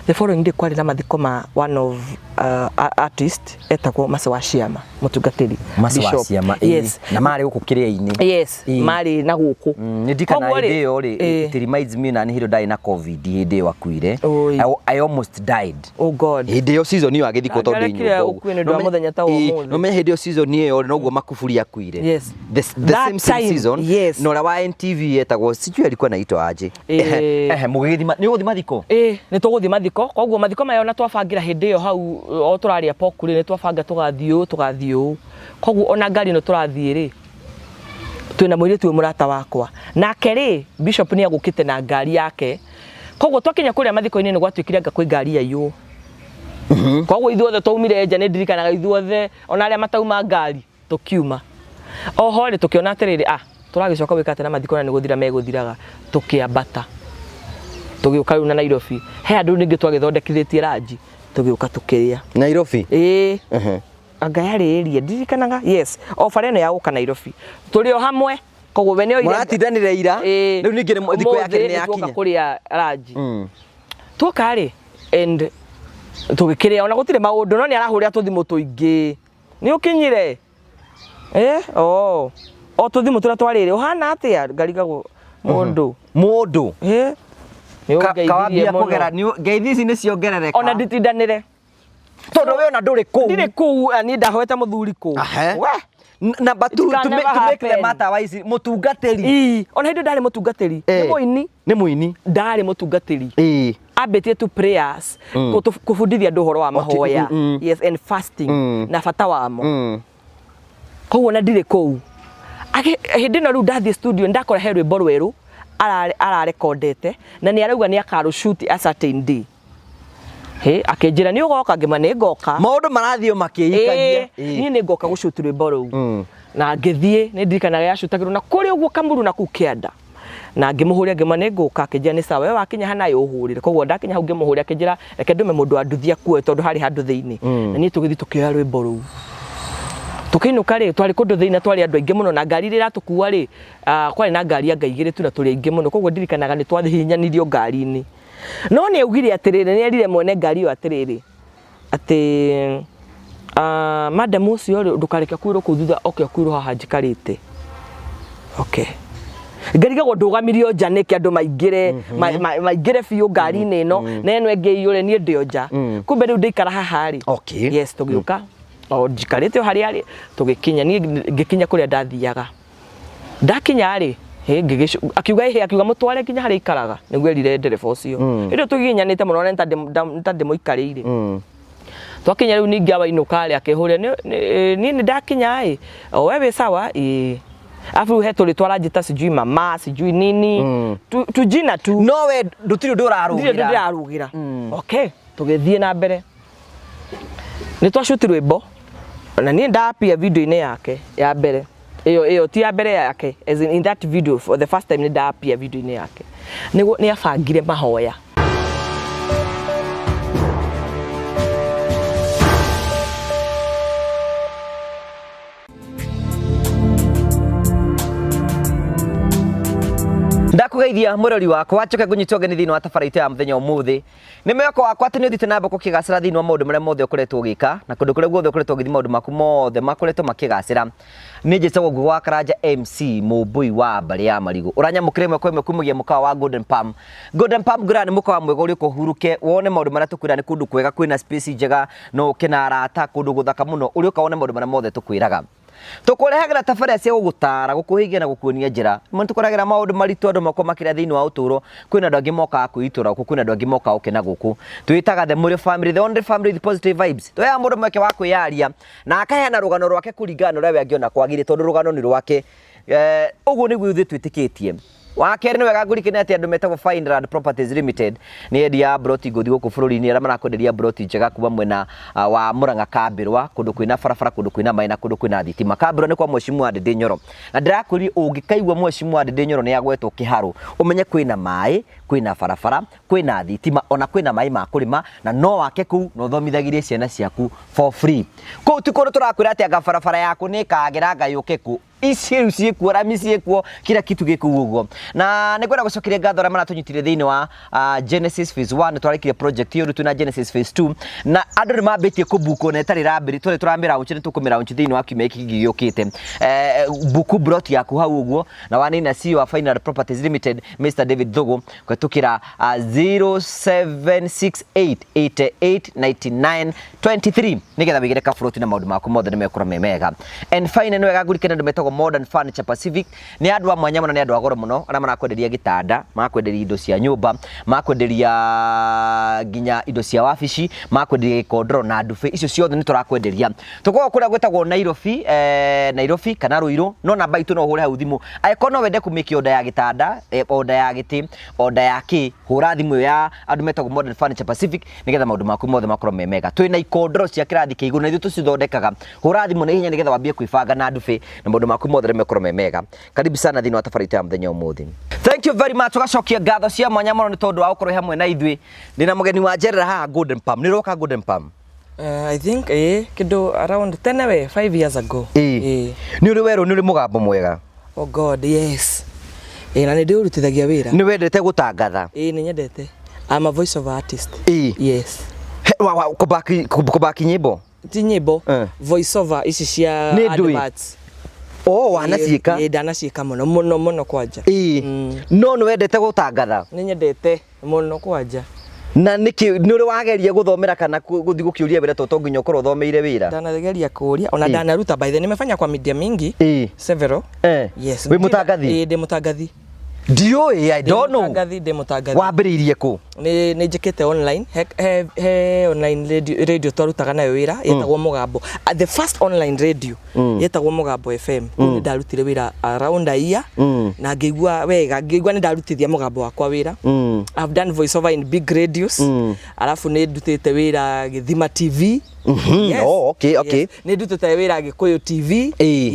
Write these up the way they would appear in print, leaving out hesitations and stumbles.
The following day kwarĩ na mathiko ma one of artist etagwo Mercy wa Ciama mũtungatĩri. Mercy wa Bishop. Ciama, ĩĩ. Yes. Na marĩ gũkũ kĩrĩa-inĩ. Yes, Ĩĩ. marĩ na gũkũ. Nĩ ndirikanaga Koguo hĩndĩ rĩ, ĩyo rĩ, it reminds me na nĩ hĩndĩ ndarĩ na covid hĩndĩ ĩyo akuire. Oi. I almost died. Oh God. Hĩndĩ ĩyo season ĩyo agĩthikwo tondũ ndĩ Ndangĩarekire nyũmba ũguo. ũkue nĩ ũndũ wa mũthenya ta wa ũmũthĩ. No menye hĩndĩ ĩyo season ĩyo rĩ, noguo Makufuri akuire. Yes. The That same time, season yes. na ũrĩa wa NTV etagwo sijui alikuwa anaitwa aje. Ĩĩ. Ehe, ehe, mũgĩgĩthiĩ nĩ ũgũthiĩ mathiko? Ĩĩ nĩ tũgũthiĩ mathiko, koguo mathiko maya ona twabangĩra hĩndĩ ĩyo hau o tũrarĩa pork rĩ, nĩ twabanga tũgathiĩ ũũ tũgathiĩ ũũ. Koguo ona ngari ĩno tũrathiĩ rĩ, twĩna mũirĩtu ũyũ mũrata wakwa. Nake rĩ, bishop nĩ egũkĩte na ngari yake. Koguo twakinya kũrĩa mathiko-inĩ nĩ gwatuĩkire anga kwĩ ngari yaiywo. Koguo ithuothe twaumire nja nĩ ndirikanaga ithuothe ona arĩa matauma ngari tũkiuma. Oho rĩ tũkĩona atĩrĩrĩ, ah tũragĩcoka gwĩka atĩa na mathiko na nĩ gũthira megũthiraga, tũkĩambata. Tũgĩũka rĩu na Nairobi. He andũ ningĩ twagĩthondekithĩtie ranji, tũgĩũka tũkĩrĩa. Nairobi? Ĩĩ. Anga yarĩ area ndirikanaga, yes, o bara ĩno ya gũka Nairobi. Tũrĩ o hamwe, koguo we nĩ oire. Mũratindanire ira, Ĩĩ. rĩu ningĩ nĩ thikũ yake Ũmũthĩ nĩ nĩ tuoka yakinya. kũrĩa ranji. Tuoka rĩ, and tũgĩkĩrĩa ona gũtirĩ maũndũ no nĩ arahũrĩra tũthimũ tũingĩ. Nĩ ũkinyire? Eh, oh. O tũthimũ tũrĩa twarĩrĩ, ũhana atĩa? Ngarigagwo mũndũ. Mũndũ. Eh. Nĩ ũngeithirie Kawambia mũno. kũgera ngeithi ici nĩ ciongerereka. Ona nditindanĩre. Tondũ we ona ndũrĩ kũu. Ndirĩ kũu, niĩ ndahoete mũthuri kũu. Ahe. We. Number two, It can never to make the happen. matter wise, mũtungatĩri. Ii, ona hĩndĩ ndarĩ mũtungatĩri. Nĩ mũini. Nĩ mũini. Ndarĩ mũtungatĩri. Ĩĩ. Ambĩtie tu prayers, kũbundithia andũ ũhoro wa mahoya. Yes, and fasting na bata wamo. Koguo na ndirĩ kũu. Hĩndĩ ĩno rĩu ndathiĩ studio ndakora he rwĩmbo rwerũ ararekondete na nĩ arauga nĩ akarũ a certain day. Hĩ, akĩnjĩra nĩ ũgoka, ngĩma nĩ ngoka. Maũndũ marathiĩ o makĩikagia. Ĩĩ, niĩ nĩ ngoka gũcuti rwĩmbo rũu. Na ngĩthiĩ, nĩ ndirikanaga yacutagĩrwo na kũrĩa ũguo Kamuru na kũu kĩanda. Na ngĩmũhũrĩra ngĩmwĩra nĩ ngũka, akĩnjĩra nĩ sawa, we wakinya hana ũhũrĩre. Koguo ndakinya hau ngĩmũhũrĩra akĩnjĩra reke ndũme mũndũ wa nduthi akuoe tondũ harĩ handũ thĩinĩ. Na niĩ tũgĩthiĩ tũkĩoya rwĩmbo rũu. Tũkĩinũka rĩ, twarĩ kũndũ thĩinĩ na twarĩ andũ aingĩ mũno na ngari ĩrĩa ĩratũkua rĩ, kwarĩ na ngari anga igĩrĩ tu na tũrĩ aingĩ mũno. Koguo ndirikanaga nĩ twahihinyanirio ngari-inĩ. No nĩ augire atĩrĩrĩ, nĩ erire mwene ngari ĩyo atĩrĩrĩ, atĩ madam ũcio rĩ, ndũkareke akuĩrwo kũu thutha oke akuĩrwo haha njikarĩte. Okay. Ngarigagwo ndũgamirio nja nĩkĩ andũ maingĩre, maingĩre biũ ngari-inĩ ĩno, na ĩno ĩngĩ ĩiyũre niĩ ndĩ o nja. Kumbe rĩu ndaikara haha rĩ. Okay. Yes, tũgĩũka o njikarĩte o harĩa arĩ, tũgĩkinya, niĩ ngĩkinya kũrĩa ndathiaga. Ndakinya rĩ, hĩ, akiuga ĩhĩ, akiuga mũtware nginya harĩa aikaraga, nĩguo erire ndereba ũcio. Hĩndĩ ĩyo tũgiginyanĩte mũno na nĩ ta ndĩmũikarĩire. Twakinya rĩu ningĩ awainũka rĩ, akĩhũrĩra, niĩ nĩ ndakinya ĩ, o we wĩ sawa? Ĩĩ. Arabu rĩu he tũrĩtwa aranjĩta sijui mama, sijui nini, tujina tu. No we ndũtirĩ ũndũ ũrarũgĩra. Ndirĩ ũndũ ndĩrarũgĩra. Okay, tũgĩthiĩ na mbere. Nĩ twacuti rwĩmbo na niĩ ndapia video-inĩ yake ya mbere ĩyo ĩyo ti ya mbere yake as in, in that video for the first time nĩ ndapia video-inĩ yake nĩguo nĩ abangire mahoya. Ndakũgeithia mũrori wakwa njoke ngũnyite ũgeni thĩinĩ wa tabarĩra itũ ya mũthenya ũmũthĩ. Nĩ mwĩhoko wakwa atĩ nĩ ũthiĩte na mbere gũkĩgacĩra thĩinĩ wa maũndũ marĩa mothe ũkoretwo ũgĩka na kũndũ kũrĩa guothe ũkoretwo ũgĩthiĩ maũndũ maku mothe makoretwo makĩgacĩra. Niĩ njĩtagwo Ngugi wa Karanja MC Mũmbũi wa mbarĩ ya Marigũ. Ũranyamũkĩra ĩmwe kwa ĩmwe kumagia mũkawa wa Golden Palm. Golden Palm ngwĩraga nĩ mũkawa mwega ũrĩ ũka ũhurũke wone maũndũ marĩa tũkwĩraga nĩ kũndũ kwega kwĩna space njega no ũke na arata kũndũ gũthaka mũno ũrĩ ũka wone maũndũ marĩa mothe tũkwĩraga. Tũkũrehagĩra tabarĩra cia gũgũtaara, gũkũhingia na gũkuonia njĩra. Rĩmwe nĩ tũkũrehagĩra maũndũ maritũ andũ makoragwo makĩrĩa thĩinĩ wa ũtũũro. Kwĩna andũ angĩ mokaga kwĩitũra gũkũ, kwĩna andũ angĩ mokaga gũkena gũkũ. Twĩtaga The Mũrĩo Family, the only family with positive vibes. Tũheaga mũndũ mweke wa kwĩyaria na akaheana rũgano rwake kũringana na ũrĩa we angĩona kwagĩrĩire tondũ rũgano nĩ rwake. Ũguo nĩguo ithuĩ twĩtĩkĩtie. Wa kerĩ nĩ wega ngũririkane atĩ andũ metagwo Fineland Properties Limited nĩ endia a mburoti ngũthi gũkũ bũrũri-inĩ arĩa marakwenderia mburoti njega kuma mwena wa Murang'a Kambĩrwa, kũndũ kwĩna barabara, kũndũ kwĩna maĩ na kũndũ kwĩna thitima. Kambĩrwa nĩ kwa Mheshimiwa Ndindi Nyoro. Na ndĩrakwĩrire ũngĩkaigua Mheshimiwa Ndindi Nyoro nĩ agwetwo kĩharũ, ũmenye kwĩna maĩ, kwĩna barabara, kwĩna thitima, ona kwĩna maĩ ma kũrĩma, na no wake kũu na ũthomithagĩrie ciana ciaku for free. Kũu ti kũndũ tũrakwĩra atĩ anga barabara yaku nĩ ĩkagĩra anga yũke kũ. Ici rĩu ciĩkuo, rami ciĩkuo, kila kitu gĩkuo ũguo. Na nĩ ngwenda gũcokeria ngatho arĩa maratũnyitire thĩinĩ wa Genesis phase 1. Nĩ twarĩkirie project ĩyo, rĩu twĩna Genesis phase 2, na andũ nĩ mambĩtie kũbukwo na ĩtarĩ rambĩrĩ tũrĩ tũramĩraunch, nĩ tũkũmĩraunch thĩinĩ wa kiumia gĩkĩ kĩngĩ gĩũkĩte. Buku plot yaku hau ũguo na wanina CEO wa Final Properties Limited, Mr David Thugu, kũhetũkĩra 0768889923 nĩgetha wĩgĩre kaburoti na maũndũ maku mothe nĩ mekũra me mega. And finally, nĩ wega ngũrikane andũ metagwo Modern Furniture Pacific, nĩ andũ a mwanya mũno, nĩ andũ a goro mũno, arĩa marakwenderia gĩtanda, marakwenderia indo cia nyũmba, marakwenderia nginya indo cia wabici, marakwenderia gĩkondoro na ndubi, icio ciothe nĩ tũrakwenderia. Tũkoragwo kũrĩa gwĩtagwo Nairobi, Nairobi kana Ruiru, no namba itũ no ũhũre hau thimũ angĩkorwo no wende kũmĩki order ya gĩtanda, order ya gĩtĩ, order ya kĩ, hũra thimũ ĩyo ya andũ metagwo Modern Furniture Pacific nĩgetha maũndũ maku mothe makorwo me mega. Twĩna ikondoro cia kĩrathi kĩa igũrũ na ithuĩ tũcithondekaga. Hũra thimũ na ihenya nĩgetha wambie kwĩbanga na ndubi na maũndũ maku mothe nĩmekorwo me mega. Karibu sana thĩinĩ wa tabarĩra itũ ya mũthenya ũmũthĩ. Thank you very much. Tũgacokia ngatho cia mwanya mũno nĩ tondũ wa gũkorwo hamwe na ithuĩ. Ndĩna mũgeni wa njerera haha Golden Palm. Nĩ ũroka Golden Palm? I think kĩndũ around tene we 5 years ago. Ĩĩ. Nĩ ũrĩ werwo nĩ ũrĩ mũgambo mwega? Oh God, yes. Na nĩ ndĩũrutithagia wĩra. Nĩ wendete gũtangatha? Ĩĩ, nĩ nyendete. I'm a voice over artist. Ĩĩ. Yes. Kũbaki nyĩmbo? Ti nyĩmbo, voice over ici cia Nĩ ndũĩ. adverts. Oh, wanaciĩka? Ĩĩ, ndanaciĩka mũno mũno mũno kwanja. Ĩĩ. No nĩ wendete gũtangatha? Nĩ nyendete mũno kwanja. Na nĩkĩ nĩ ũrĩ wageria gũthomera kana gũthiĩ gũkĩũria wĩra, to nginya ũkorwo ũthomeire wĩra? Ndanageria kũũria ona ndanaruta, by the way, nimefanya kwa media mingi, several. Yes. Wĩ mũtangathi? Ĩĩ, ndĩ mũtangathi. Ndiũĩ, I don't know. Mũtangathi, ndĩ mũtangathi. Wambĩrĩirie kũ? Nĩ njĩkĩte online, he online radio twarutaga nayo wĩra yetagwo Mũgambo. The first online radio yetagwo Mũgambo FM. Kũu nĩ ndarutire wĩra around a year na ngĩigua wega, ngĩigua nĩ ndarutithia mũgambo wakwa wĩra. I've done voice over in big radios. Alafu nĩ ndutĩte wĩra Gĩthima TV. Yes. Oh, okay. Yes. Nĩ ndutĩte wĩra Gĩkũyũ TV.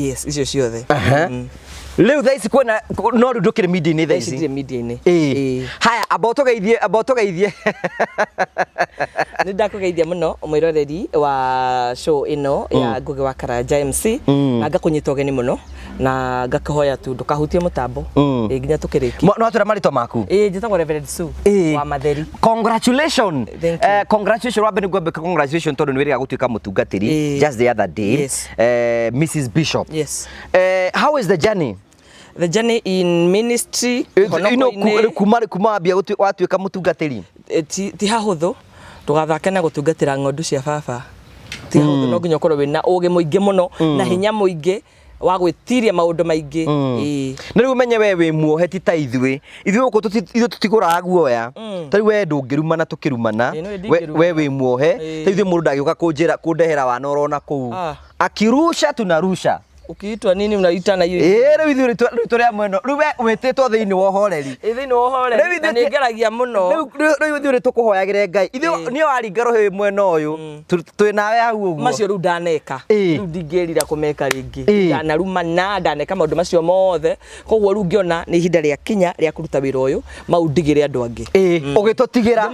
Yes, icio ciothe. Rĩu thaa ici kwĩna, no rĩu ndũkĩrĩ media-inĩ thaa Thaa ici ici? ndirĩ media-inĩ. Ĩĩ. Haya, amba ũtũgeithie. Nĩ ndakũgeithia mũno mwĩroreri wa show ĩno ya Ngũgĩ wa Karanja MC, na ngakũnyita ũgeni mũno na ngakũhoya tu ndũkahutie mũtambo ĩĩ nginya tũkĩrĩkie. No watwĩra marĩtwa maku? Ĩĩ, njĩtagwo Reverend Sue wa Matheri. Congratulations. Thank you. Congratulations, wambe nĩ ngwambe congratulations tondũ nĩ wĩrĩga gũtuĩka mũtungatĩri just the other day. Mrs Bishop. Yes. How is the journey? The journey in ministry, You know, kuma wambia watuĩka mũtungatĩri. Ti hahũthũ, ndũgathake na gũtungatĩra ng'ondu cia baba, ti hahũthũ. No nginya ũkorwo wĩna ũgĩ mũingĩ mũno na hinya mũingĩ wa gwĩtiria maũndũ maingĩ. Ĩĩ. Na rĩu ũmenye we wĩ muohe, ti ta ithuĩ gũkũ, ithuĩ tũtigũraga guoya. Ta rĩu we ndũngĩrumana tũkĩrumana. Ĩĩ, no ndingĩrumana. We wĩ muohe. Ta ithuĩ mũndũ ndangĩũka kũnjĩra kũndehera wana ũrona kũu. Akirusha tunarusha. Ukiitwa nini unaita na hiyo. Ĩĩ, rĩu ithuĩ rĩu tũrĩ amwe no rĩu we wĩtĩtwo thĩinĩ wa ũhoreri. Ĩ, thĩinĩ wa Rĩu ũhoreri ithuĩ na nĩ ngeragia mũno. Rĩu ithuĩ nĩ tũkũhoyagĩre Ngai ithuĩ. Niĩ waringa rũhĩ mwena ũyũ, twĩ nawe hau ũguo. Macio rĩu ndaneka, rĩu ndingĩrira kũmeka rĩngĩ. Ndanarumana, ndaneka maũndũ macio mothe, koguo rĩu ngĩona nĩ ihinda rĩa kinya rĩa kũruta wĩra ũyũ, mau ndigĩre andũ angĩ. Ĩĩ, ũgĩtũtigĩra.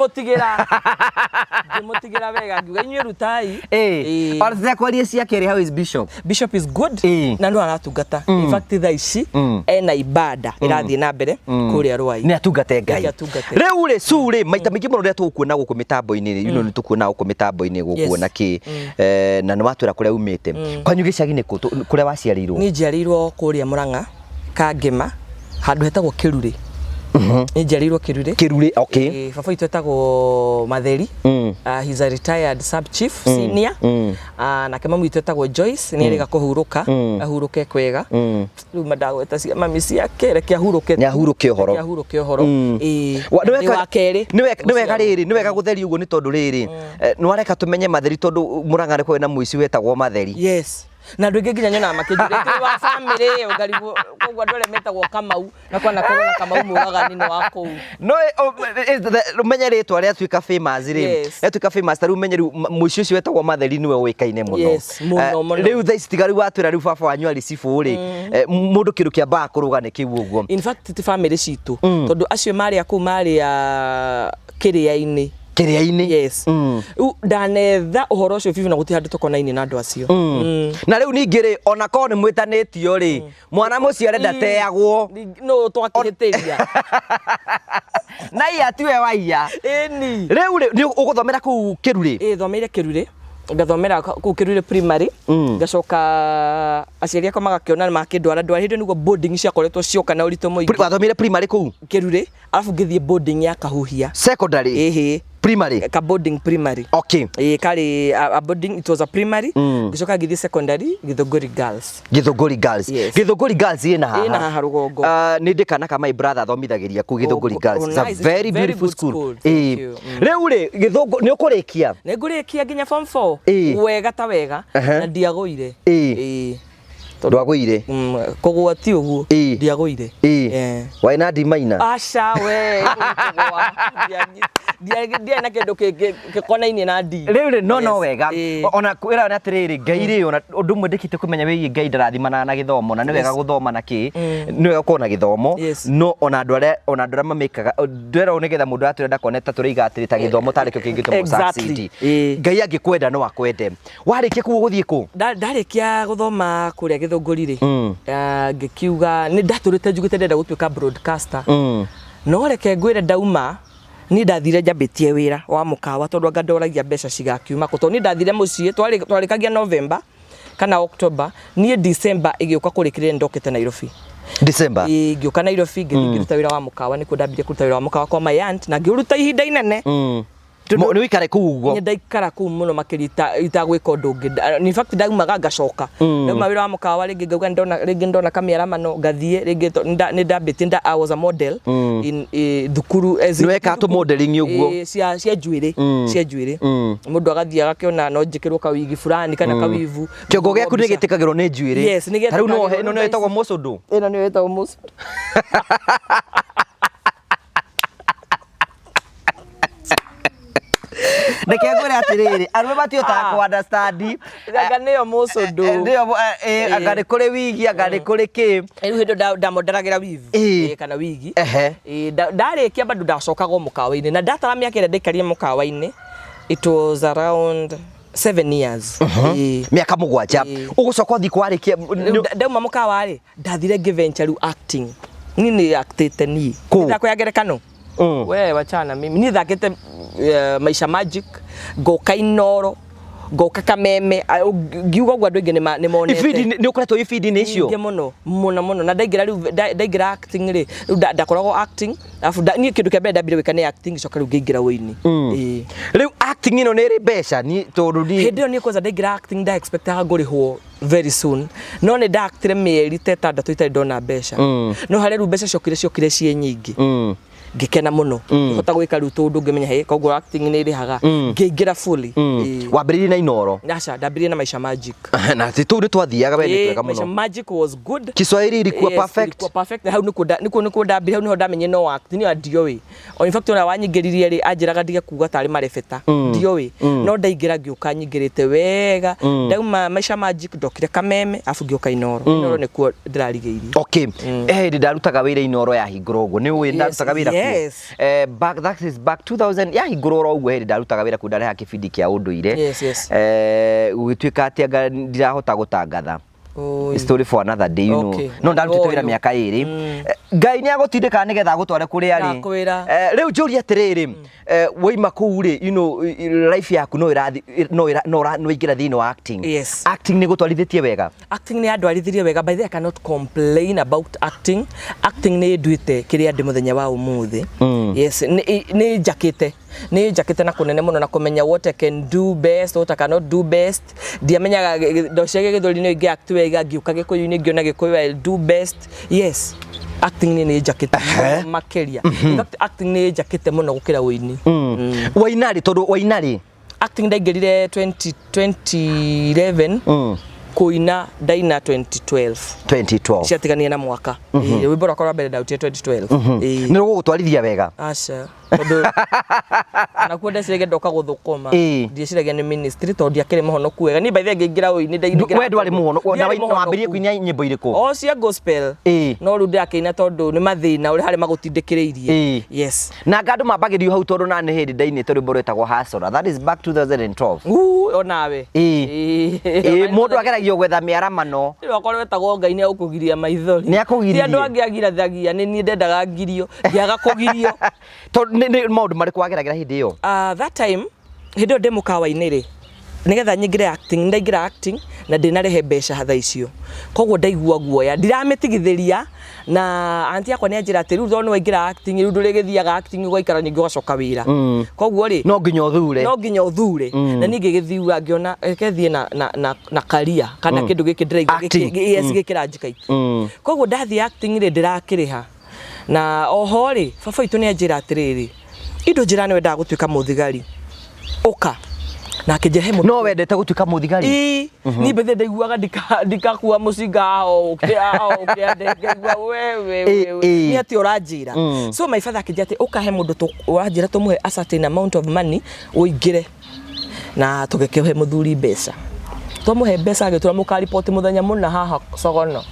Ngĩmũtigĩra wega, ngiuga inyuĩ rutai. Ĩĩ, ona tũtekwaria cia kerĩ, how is Bishop? Bishop is good. Na no aratungata. In fact, thaa ici ena ibada ĩrathiĩ na mbere kũrĩa Rwai. Nĩ atungate Ngai. Reke atungate. Rĩu rĩ su rĩ, maita maingĩ mũno rĩrĩa tũgũkuona gũkũ mĩtambo-inĩ rĩ, nĩ tũkuona gũkũ mĩtambo-inĩ gũkuona kĩ, na nĩ watwĩra kũrĩa umĩte. Kwanyu gĩcagi nĩ kũ, kũrĩa waciarĩirwo? Niĩ njiarĩirwo kũrĩa Mũrang'a Kangema, handũ hetagwo Kĩrurĩ. Niĩ njiarĩirwo Kĩrurĩ. Kĩrurĩ, okay. Ĩĩ, baba witũ etagwo Matheri. He's a retired sub chief senior. Nake mami witũ etagwo Joyce, nĩ erĩga kũhurũka, ahurũke kwega. Rĩu mandagweta cia mami ciake, reke ahurũke. Nĩ ahurũke ũhoro. Reke ahurũke ũhoro. Ĩĩ. Ndĩ wa kerĩ. Nĩ wega rĩrĩ, nĩ wega gũtheria ũguo nĩ tondũ rĩrĩ, nĩ wareka tũmenye Matheri tondũ Mũrang'a nĩ kũrĩ na mũici wetagwo Matheri. Yes, na andũ aingĩ nginya nyonaga makĩnjũria tũrĩ wa family ĩyo, ngarigwo. Koguo andũ arĩa metagwo Kamau na kwanakorwo na Kamau mũragani nĩ wa kũu. No ũmenye rĩtwa rĩatuĩka famous rĩ, rĩatuĩka famous, ta rĩu ũmenye rĩu mũici ũcio wetagwo Matheri nĩwe ũĩkaine mũno. Yes, mũno, mũno. Rĩu thaa ici tiga rĩu watwĩra rĩu baba wanyu arĩ cibũ rĩ, mũndũ kĩndũ kĩambaga kũrũga nĩ kĩu ũguo. In fact, ti family citũ, tondũ acio marĩ a kũu, marĩ a kĩrĩa-inĩ. Kĩrĩa-inĩ. Yes. Rĩu ndanetha ũhoro ũcio biũ na gũtirĩ handũ tũkonaine na andũ acio. Na rĩu ningĩ rĩ, ona korwo nĩ mwĩtanĩtio rĩ, mwana mũciare ndateagwo. No twakĩhĩtĩria. Na iya tiwe waiya. Ĩni. Rĩu rĩ, nĩ ũgũthomera kũu Kĩrurĩ? Ĩ, thomeire Kĩrurĩ, ngathomera kũu Kĩrurĩ primary. Ngacoka aciari akwa magakĩona makĩndwara ndwara hĩndĩ ĩyo nĩguo boarding ciakoretwo cioka na ũritũ mũingĩ. Wathomire primary kũu? Kĩrurĩ, arabu ngĩthiĩ boarding ya Kahuhia. Secondary? Ĩhĩ. Primary? Ka boarding primary. Okay. Ĩ, karĩ a boarding, it was a primary. Ngĩcoka ngĩthiĩ secondary, Githũngũri Girls. Githũngũri Girls. Yes. Githũngũri Girls ĩna haha. Ĩna haha rũgongo. Nĩ ndĩ kana ka my brother athomithagĩria kũu Githũngũri Oh, Girls. oh, It's a nice. very Very beautiful good school. school. Ĩĩ. Thank you. Rĩu rĩ, Githũngũ nĩ ũkũrĩkia? Nĩ ngũrĩkia nginya form 4. Ĩĩ. Wega ta wega. Ehe. Na ndiagũire. Ĩĩ. Ĩĩ. Ndwagũire? Kũgũa ti ũguo. Ĩĩ. Ndiagũire. Ĩĩ. Eh. Warĩ na ndimaina? Aca we, kũgũa. Ndiarĩ na kĩndũ gĩkonainie na ndi. Rĩu rĩ, no Yes. wega. Ĩĩ. Ona kwĩra nĩ atĩrĩrĩ, Ngai rĩ, ona ũndũ ũmwe ndĩkĩte kũmenya wĩgiĩ Ngai ndarathimanaga na gĩthomo, na nĩ wega gũthoma na kĩ, nĩ wega gũkorwo na gĩthomo, Yes. no ona andũ arĩa, ona andũ arĩa mamĩkaga, ndĩrera ũũ nĩgetha mũndũ aratwĩra ndakone ta tũraiga atĩrĩ ta gĩthomo tarĩ kĩo kĩngĩtũma Exactly. ũsucceed. Ĩĩ. Ngai angĩkwenda no akwende. Warĩkia kũu ũgũthiĩ kũ? Ndarĩkia gũthoma kũrĩa Gĩthũngũri rĩ, ngĩkiuga nĩ ndatũrĩte njugĩte ndĩrenda gũtuĩka broadcaster. No reke ngwĩre, ndauma niĩ ndathire njambĩtie wĩra wa mũkawa, tondũ anga ndoragia mbeca cigakiuma kũ, tondũ niĩ ndathire mũciĩ twarĩkagia November kana October, niĩ December ĩgĩũka kũrĩkĩrĩria nĩndokĩte Nairobi. December. Ĩĩ, ngĩũka Nairobi, ngĩthiĩ ngĩruta wĩra wa mũkawa. Nĩkuo ndambirie kũruta wĩra wa mũkawa kwa my aunt, na ngĩũruta ihinda inene. Nĩ wĩikare kũu ũguo? Nĩ ndaikara kũu mũno makĩria itagwĩka ũndũ ũngĩ. In fact, ndaumaga ngacoka, ndauma wĩra wa mũkawa rĩngĩ ngauga ndona rĩngĩ, ndona kamĩaramano ngathiĩ rĩngĩ, nĩ ndambĩtie I was a model in thukuru Nĩ wekaga tũ modeling ũguo? Ĩ, cia njuĩrĩ, cia njuĩrĩ. Mũndũ agathiĩ agakĩona no njĩkĩrwo kawigi fulani kana kawivu. Kĩongo gĩaku nĩ gĩtĩkagĩrwo nĩ njuĩrĩ? Yes, nĩ Ta rĩu no gĩtĩkagĩrwo. ĩno nĩyo ĩtagwo mũcũndũ? Ĩno nĩyo ĩtagwo mũcũndũ. Reke ngwĩre atĩrĩrĩ, arũme matihotaga Ah. kũ understand. Anga nĩyo mũcũndũ. Nĩyo anga nĩ kũrĩ wigi, anga nĩ kũrĩ kĩ. Rĩu hĩndĩ ndamonderagĩra weave. Ĩĩ. Ĩĩ, kana wigi. Ehe. Ĩĩ, ndarĩkia bado ndacokaga o mũkawa-inĩ, na ndatara mĩaka ĩrĩa ndaikarire mũkawa-inĩ, it was around 7 years. Ĩĩ. Mĩaka 7. Ĩĩ. Ũgũcoka ũthiĩ kwarĩkia? Rĩu ndauma mũkawa rĩ, ndathire ngĩventure rĩu acting. Niĩ nĩ actĩte niĩ. Kũ? Mĩthako ya ngerekano. We wachana mimi niĩ thakĩte Maisha Magic, ngoka Inoro, ngoka Kameme. Ngiuga ũguo andũ aingĩ nĩ monete. Ibindi nĩ ũkoretwo ibindi-inĩ icio? Nyingĩ mũno mũno mũno, na ndaingĩra rĩu ndaingĩra acting rĩ, rĩu ndakoragwo acting, arabu niĩ kĩndũ kĩa mbere ndambire gwĩka nĩ acting, gĩcoka rĩu ngĩingĩra ũini. Ĩĩ. Rĩu acting ĩno nĩ ĩrĩ mbeca ni tondũ ni Hĩndĩ ĩyo niĩ kwanza ndaingĩra acting nda expectaga ngũrĩhwo very soon, no nĩ ndaactire mĩeri ta 6 itarĩ ndona mbeca. No harĩa rĩu mbeca ciokire ciĩ nyingĩ, ngĩkena mũno, ngĩhota gwĩka rĩu tũndũ, ngĩmenya hĩ, koguo acting nĩ ĩrĩhaga, ngĩingĩra fully. Ĩĩ. Wambĩrĩirie na Inoro? Aca, ndambĩrĩirie na Maisha Magic. Na ti tũu nĩ twathiaga we nĩ Ĩĩ, twega Maisha mũno. Magic was good. Kiswahili ilikuwa Yes, perfect. Ilikuwa perfect. Hau nĩkuo ndambire, hau niho ndamenye no act niyo ndioĩ. O in fact ona wanyingĩririe rĩ, anjĩraga ndige kuga tarĩ marebeta, ndioĩ, no ndaingĩra ngĩũka nyingĩrĩte wega. Ndauma Maisha Magic ndokire Kameme, arabu ngĩũka Inoro. Inoro nĩkuo ndĩrarigĩirie. Okay, hĩndĩ ndarutaga wĩra Inoro yahingũrwo ũguo, nĩ ũĩ ndarutaga wĩra kuo. Yes. Back, that is back 2000 yahingũrwo oro ũguo, hĩndĩ ndarutaga wĩra kuo, ndarehaga kĩbindi kĩa ũndũire. Yes. Gũgĩtuĩka atĩ anga ndirahota gũtangatha. Oi. Story for another day. Okay. No ndarutĩte wĩra Oyo. mĩaka 2. Ngai nĩ agũtindĩkaga nĩgetha agũtware kũrĩa arĩ. Ndakwĩra. Rĩu njũrie atĩrĩrĩ, waima kũu rĩ, life yaku no ĩrathi no ĩra- no ũra- no waingĩra thĩinĩ wa acting? Yes. Acting nĩ gũtwarithĩtie wega? Acting nĩ yandwarithirie wega. By the way, I cannot complain about acting. Acting nĩ nduĩte kĩrĩa ndĩ mũthenya wa ũmũthĩ. Yes, nĩ njakĩte na kũnene mũno, na kũmenya what I can do best, what I cannot do best. Ndiamenyaga ndocege Gĩthweri nĩ ingĩ act wega, ngĩũka Gĩkũyũ-inĩ ngĩona Gĩkũyũ I'll do best. Yes, acting nĩ njakĩte mũno makĩria. In fact, acting nĩ njakĩte mũno gũkĩra ũini. Wainarĩ, tondũ wainarĩ? Acting ndaingĩrire 20 2011, kũina ndaina 2012. 2012. Ciatigania na mwaka. Ĩĩ, rwĩmbo rwakwa rwa mbere ndarutire 2012. Ĩĩ. Nĩ rũgũgũtwarithia wega? Aca. Tondũ onakuo ndeciragia ndoka gũthũkũma. Ndieciragia nĩ ministry tondũ ndiakĩrĩ mũhonoku wega. Niĩ by the way ngĩingĩra ũini ndaingĩra. We ndwarĩ mũhonoku na wambĩrĩirie kũina nyĩmbo irĩkũ? O cia gospel. No rĩu ndĩrakĩina tondũ nĩ mathĩna ũrĩa harĩa magũtindĩkĩrĩirie. Yes. Na anga andũ mambagĩrio hau tondũ na nĩ hĩndĩ ndainĩte rwĩmbo rwĩtagwo Hustler. That is back 2012. Uu, onawe. Ĩĩ. Ĩĩ, mũndũ ageragio gwetha mĩaramano. Rwakwa rwetagwo Ngai nĩ egũkũgiria maithori. Nĩ akũgiririe. Ti andũ angĩ agirathagia, nĩ niĩ ndendaga ngirio, ngĩaga kũgirio. Tondũ nĩ maũndũ marĩkũ wageragĩra hĩndĩ ĩyo? Ah, that time, hĩndĩ ĩyo ndĩ mũkawa-inĩ rĩ, nĩgetha nyingĩre acting, ndaingĩra acting na ndĩnarehe mbeca thaa icio. Koguo ndaigua guoya, ndiramĩtigithĩria na auntie yakwa nĩ anjĩra atĩ rĩu tondũ nĩ waingĩra acting rĩu ndũrĩgĩthiaga acting ũgaikara ningĩ ũgacoka wĩra. Koguo rĩ, No nginya ũthure. No nginya ũthure. Na niĩ ngĩgĩthiura ngĩona reke thiĩ na career kana kĩndũ gĩkĩ ndĩraigua Acting. Yes, gĩkĩranjika. Koguo ndathiĩ acting rĩ, ndĩrakĩrĩha. Na oho rĩ, baba witũ nĩ anjĩra atĩrĩrĩ, indo njĩra nĩ wendaga gũtuĩka mũthigari, ũka. Na akĩnjĩra he mũndũ. No wendete gũtuĩka mũthigari? Ĩĩ, niĩ mbere ndaiguaga ndikakua mũcinga haha ũkĩ haha ũkĩ ngaigua we we we we. Nĩ atĩa ũranjĩra? So my father akĩnjĩra atĩ ũka he mũndũ ũranjĩra tũmũhe a certain amount of money ũingĩre. Na tũgĩkĩhe mũthuri mbeca. Twamũhe mbeca agĩtwĩra mũkariboti mũthenya mũna haha Sogona.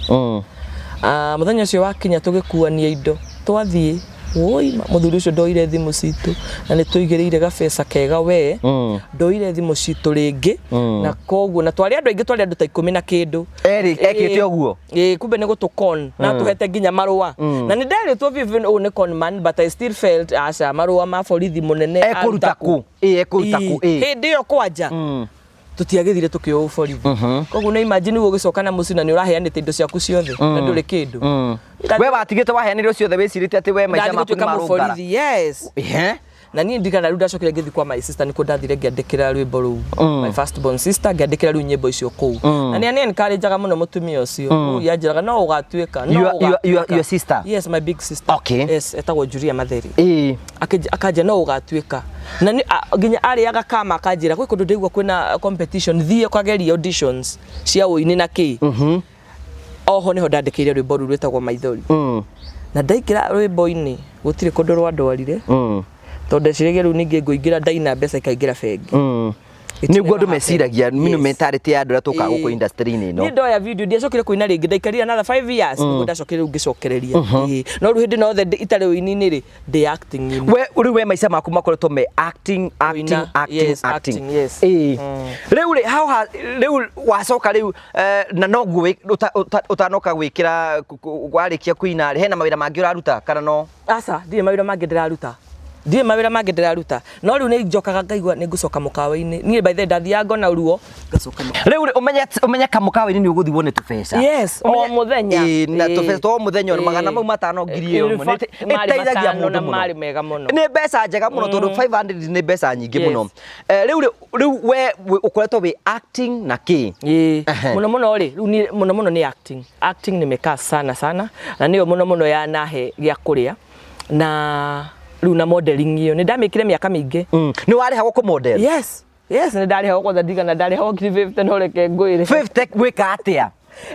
Ah, mũthenya ũcio wakinya tũgĩkuania indo twathiĩ woi mũthuri ũcio ndoire thimũ citũ na nĩ tũigĩrĩire gabeca kega we. Ndoire thimũ citũ rĩngĩ na koguo na twarĩ andũ aingĩ, twarĩ andũ ta 10 na kĩndũ. Erĩ ekĩte ũguo? Ĩĩ, kumbe nĩ gũtũ-con na tũhete nginya marũa na nĩ nderĩtwo biũ biũ ũyũ nĩ con man, but I still felt aca marũa ma borithi mũnene. Ekũruta kũ? Ĩĩ, ekũruta kũ? Ĩĩ. Hĩndĩ ĩyo kwanja tũtiagĩthire tũkĩoywo borithi. Koguo nĩ imagine ũguo ũgĩcoka na mũciĩ na nĩ ũraheanĩte indo ciaku ciothe na ndũrĩ kĩndũ. We watigĩte waheanĩrwo ciothe wĩcirĩtie atĩ we maica Ndathiĩ maku nĩ gũtuĩka marũngara. mũborithi, yes. Na niĩ ndirikana rĩu ndacokire ngĩthiĩ kwa my sister, nĩkuo ndathire ngĩandĩkĩra rwĩmbo rũu, my first born sister, ngĩandĩkĩra rĩu nyĩmbo icio kũu. Na nĩ encourage-aga mũno mũtumia ũcio. Ũyũ anjĩraga no ũgatuĩka, no ũgatuĩka. Your sister? Yes, my big sister. Yes, etagwo Julia Matheri. Akanjĩra no ũgatuĩka. Na nĩ nginya arĩaga kama akanjĩra gwĩ kũndũ ndĩraigua kwĩna competition, thiĩ ũkagerie auditions cia ũini na kĩ. Oho nĩho ndandĩkĩire rwĩmbo rũu rwĩtagwo Maithori. Na ndaingĩra rwĩmbo-inĩ gũtirĩ kũndũ rwandwarire. Tondũ ndeciragia rĩu ningĩ ngũingĩra ndaina mbeca ikaingĩra bengi. Nĩguo andũ meciragia mino mentality ya andũ arĩa tũkaga gũkũ industry-inĩ ĩno. Niĩ ndoya video ndiacokire kũina rĩngĩ, ndaikarire another 5 years nĩguo ndacokire rĩu ngĩcokereria. No rĩu hĩndĩ ĩno yothe itarĩ ũini-inĩ rĩ, ndĩ acting-inĩ. We rĩu we maica maku makoretwo me acting, acting, acting, yes, acting. Yes. Rĩu rĩ hau rĩu wacoka rĩu na noguo ũtanoka gwĩkĩra warĩkia kũina rĩ, hena mawĩra mangĩ ũraruta kana no? Aca, ndirĩ mawĩra mangĩ ndĩraruta. Ndirĩ mawĩra mangĩ ndĩraruta. No rĩu nĩ njokaga ngaigua nĩ ngũcoka mũkawa-inĩ. Niĩ by the way ndathiaga ngona ruo ngacoka mũkawa. Rĩu rĩ ũmenye kamũkawa-inĩ nĩ ũgũthiĩ wone tũbeca. Yes, o mũthenya. Ĩĩ, na tũbeca twa o mũthenya magana mau matano ngiri ĩmwe. In fact, Nĩ ĩteithagia mũndũ mũno. Marĩ mega mũno. Nĩ mbeca njega mũno tondũ 500 nĩ mbeca nyingĩ mũno. Rĩu rĩ, rĩu we ũkoretwo wĩ acting na kĩ? Ĩĩ. Mũno mũno rĩ, rĩu niĩ mũno mũno nĩ acting. Acting nimekaa sana sana na nĩyo mũno mũno yanahe gĩa kũrĩa na rĩu na modeling ĩyo nĩ ndamĩkire mĩaka mĩingĩ. Nĩ warĩhagwo kũ model? Yes. Yes, nĩ ndarĩhagwo kwanza ndigana ndarĩhagwo ngiri 50 no reke ngwĩre. 50 gwĩka atĩa?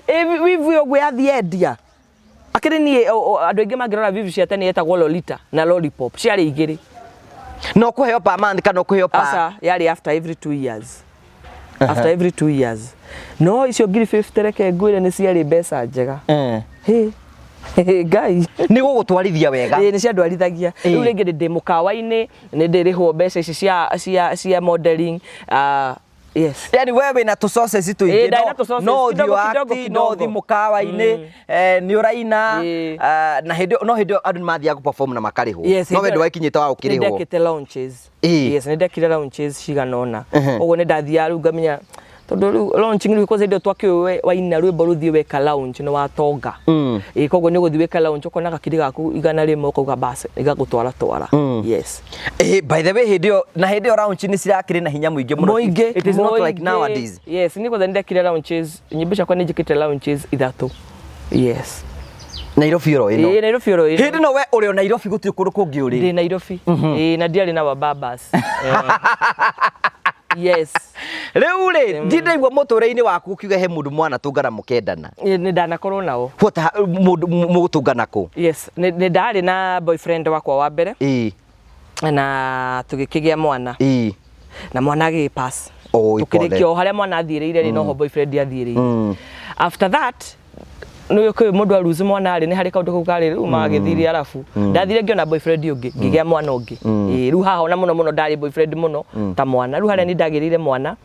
Ĩ wivu ĩyo ũguo yathiĩ endia. Akĩrĩ niĩ andũ aingĩ mangĩrora wivu cia tene yetagwo Lolita na Lollipop ciarĩ igĩrĩ. No kũheo per month kana ũkũheo per? Aca, yarĩ after every 2 years. After every 2 years. No icio ngiri 50 reke ngwĩre nĩ ciarĩ mbeca njega. Hĩ. Ngai. Nĩ gũgũtwarithia wega. Ĩĩ, nĩ ciandwarithagia. Rĩu rĩngĩ ndĩ mũkawa-inĩ, nĩ ndĩrĩhwo mbeca ici cia modeling. Yes. Yani we wĩna tũ sources tũingĩ. Ndarĩ na tũ sources no kidogo, ũthiĩ kidogo, acting, no ũthiĩ kidogo. mũkawa-inĩ, nĩ ũraina, na hĩndĩ no hĩndĩ andũ nĩ mathiaga perform na makarĩhwo. Yes, No we ndwaikinyĩte wa gũkĩrĩhwo. Nĩ ndekĩte launches. Yes, nĩ ndekire launches cigana ũna. Ũguo nĩ ndathiaga rĩu ngamenya tondũ rĩu launching rĩu kwanza hĩndĩ ĩyo twakĩũĩ waina rwĩmbo rũthiĩ weka launch nĩ watonga. Ĩĩ, koguo nĩ ũgũthiĩ weka launch ũkona gakiri gaku 100 ũkauga bas igagũtwara twara. Yes. By the way hĩndĩ ĩyo na hĩndĩ ĩyo launch nĩ cirakĩrĩ na hinya mũingĩ mũno. Mũingĩ, It is not like mũingĩ. nowadays. Yes, niĩ kwanza nĩ ndekire launches, nyĩmbo ciakwa nĩ njĩkĩte launches 3. Yes. Nairobi oro ĩno. Ĩĩ, Nairobi oro ĩno. Hĩndĩ ĩno we ũrĩ o Nairobi gũtirĩ kũndũ kũngĩ ũrĩ. Ndĩ Nairobi. Ĩĩ, na ndiarĩ na wababas. Yes. Rĩu rĩ, ndindaigua mũtũrĩre-inĩ waku ũkiuga he mũndũ mwanatũngana mũkendana. Ĩĩ, nĩ ndanakorwo nao. What mũndũ mũgũtũngana kũ? Yes, nĩ ndarĩ na boyfriend wakwa wa mbere. Na tũgĩkĩgĩa mwana. Na mwana agĩ pass. Oi, Tũkĩrĩkia pole. o harĩa mwana athiĩrĩire rĩ, noho boyfriend athiĩrĩire. After that, nĩ ũkĩũĩ mũndũ aruzi mwana rĩ, nĩ harĩ kaũndũ kau karĩ rĩu magĩthire, arabu ndathire ngĩona boyfriend ũngĩ, ngĩgĩa mwana ũngĩ. Ĩĩ, rĩu haha ona mũno mũno ndarĩ boyfriend mũno ta mwana. Rĩu harĩa nĩ ndagĩrĩire mwana,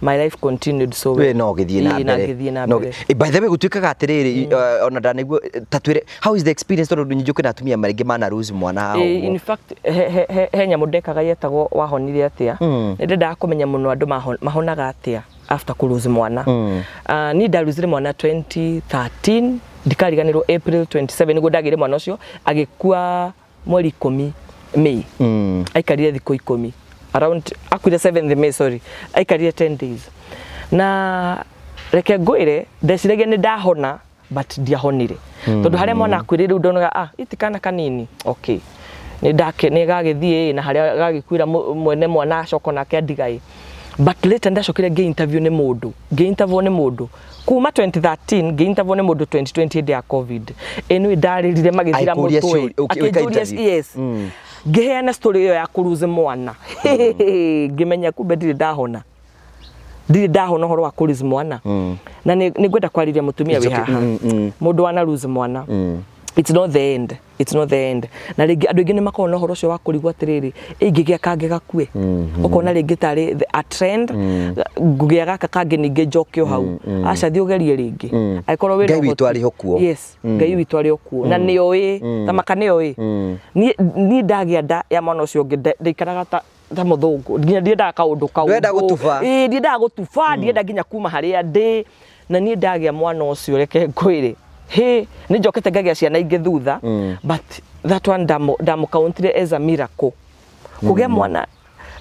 my life continued so well. We no gĩthiĩ na Ĩĩ, na mbere. ngĩthiĩ na No mbere. By the way, gũtuĩkaga atĩrĩrĩ, ona ndanĩguo ta twĩre how is the experience, tondũ nĩ na atumia maingĩ mana lose mwana haha Ĩĩ, ũguo. in fact, he nyamũ ndekaga yetagwo wahonire atĩa. Nĩ ndendaga kũmenya mũno andũ mahonaga atĩa after kũ lose mwana. Ah, niĩ ndaruzire mwana 2013, ndikariganĩrwo, April 27 nĩguo ndagĩire mwana ũcio, agĩkua mweri 10 May. Aikarire thikũ 10 around, akuire 7th May, sorry, aikarire 10 days. Na reke ngwĩre, ndeciragia nĩ ndahona, but ndiahonire, tondũ harĩa mwana akuire rĩu ndonaga, ah, iti kana kanini, okay, nĩ ndake nĩ gagĩthiĩ na harĩa gagĩkuĩra mwene mwana acoka nake andigai. But later ndacokire ngĩ interview nĩ mũndũ, ngĩ interview nĩ mũndũ kuma 2013, ngĩ interview nĩ mũndũ 2020 hĩndĩ ya COVID. Ĩ nĩ ndarĩrire magĩthira Aikũria mũtwe. Ũka Akĩnjũria. Interview. Yes, ngĩheana story ĩyo ya kũruze mwana, ngĩmenya kumbe ndirĩ ndahona, ndirĩ ndahona ũhoro wa kũruze mwana. Na nĩ ngwenda kwarĩria mũtumia It's wĩ okay. haha, mũndũ wana lose mwana, it's not the end, it's not the end. Na rĩngĩ andũ aingĩ nĩ makoragwo na ũhoro ũcio wa kũrigwo atĩrĩrĩ, ingĩgĩa kangĩ gakue, ũkona rĩngĩ tarĩ a trend, ngũgĩa gaka kangĩ ningĩ njoke o hau. Aca, thiĩ ũgerie rĩngĩ angĩkorwo wĩna Ngai witũ ũhoti. arĩ ho kuo. Yes, Ngai witũ arĩ o kuo na nĩ oĩ tamaka nĩ oĩ. Niĩ ndagĩa nda ya mwana ũcio ũngĩ, ndaikaraga ta mũthũngũ, nginya ndiendaga kaũndũ kau. Ndwenda gũtuba. Ĩĩ, ndiendaga gũtuba, ndienda nginya kuma harĩa ndĩ. Na niĩ ndagĩa mwana ũcio, reke ngwĩre, hĩ, nĩ njokete ngagĩa ciana ingĩ thutha, but that one ndamũkauntire as a miracle kũgĩa mwana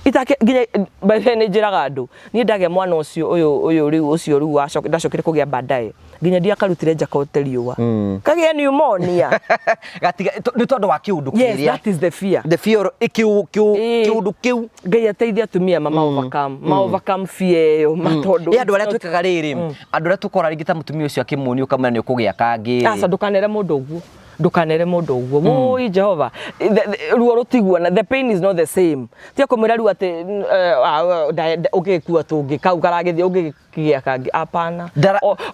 itake nginya. By the way, nĩ njĩraga andũ, niĩ ndagĩa mwana ũcio ũyũ rĩu ũcio rĩu ndacokire kũgĩa baadaye, nginya ndiakarutire nja kote riũa, kagĩa pneumonia. Gatiga nĩ tondũ wa kĩũndũ Yes. kĩrĩa. That is the fear. The fear, kĩu kĩu kĩũndũ kĩu. Ngai ateithie atumia mama overcome, ma overcome fear ĩyo ma tondũ Ĩ andũ arĩa twĩkaga rĩrĩ, andũ arĩa tũkora rĩngĩ ta mũtumia ũcio akĩmuonia, ũkamwĩra nĩ ũkũgĩa kangĩ. Aca, ndũkanere mũndũ ũguo, ndũkanere mũndũ ũguo. Wũi Jehova, ruo rũtiguana, the pain is not the same. Tia kũmwĩra rĩu atĩ ũngĩgĩkua tũngĩ kau karagĩthiĩ ũngĩgĩa kangĩ, apana.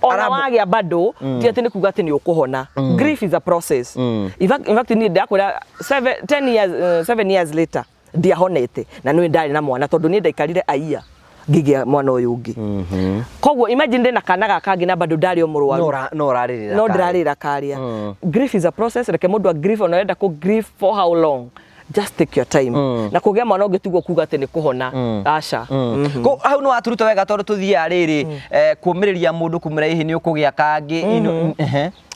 Ona wagĩa bado ti atĩ nĩ kuga atĩ nĩ ũkũhona. Grief is a process. In fact niĩ ndakwĩra, 7 years, 7 years later ndiahonete, na nĩ ndarĩ na mwana, tondũ niĩ ndaikarire aia ngĩgĩa mwana ũyũ ũngĩ. Koguo imagine ndĩna kana gaka kangĩ na bado ndarĩ o mũrwaru. No ũrarĩrĩra No karĩa. ndĩrarĩra karĩa. Grief is a process. Reke mũndũ a grief, ona ũrenda kũ grief for how long, just take your time. Na kũgĩa mwana ũngĩ tiguo kuga atĩ nĩ kũhona, aca. Ko hau nĩ waturuta wega, tondũ tũthiaga rĩrĩ kũmĩrĩria mũndũ kumĩra hihi nĩ ũkũgĩa kangĩ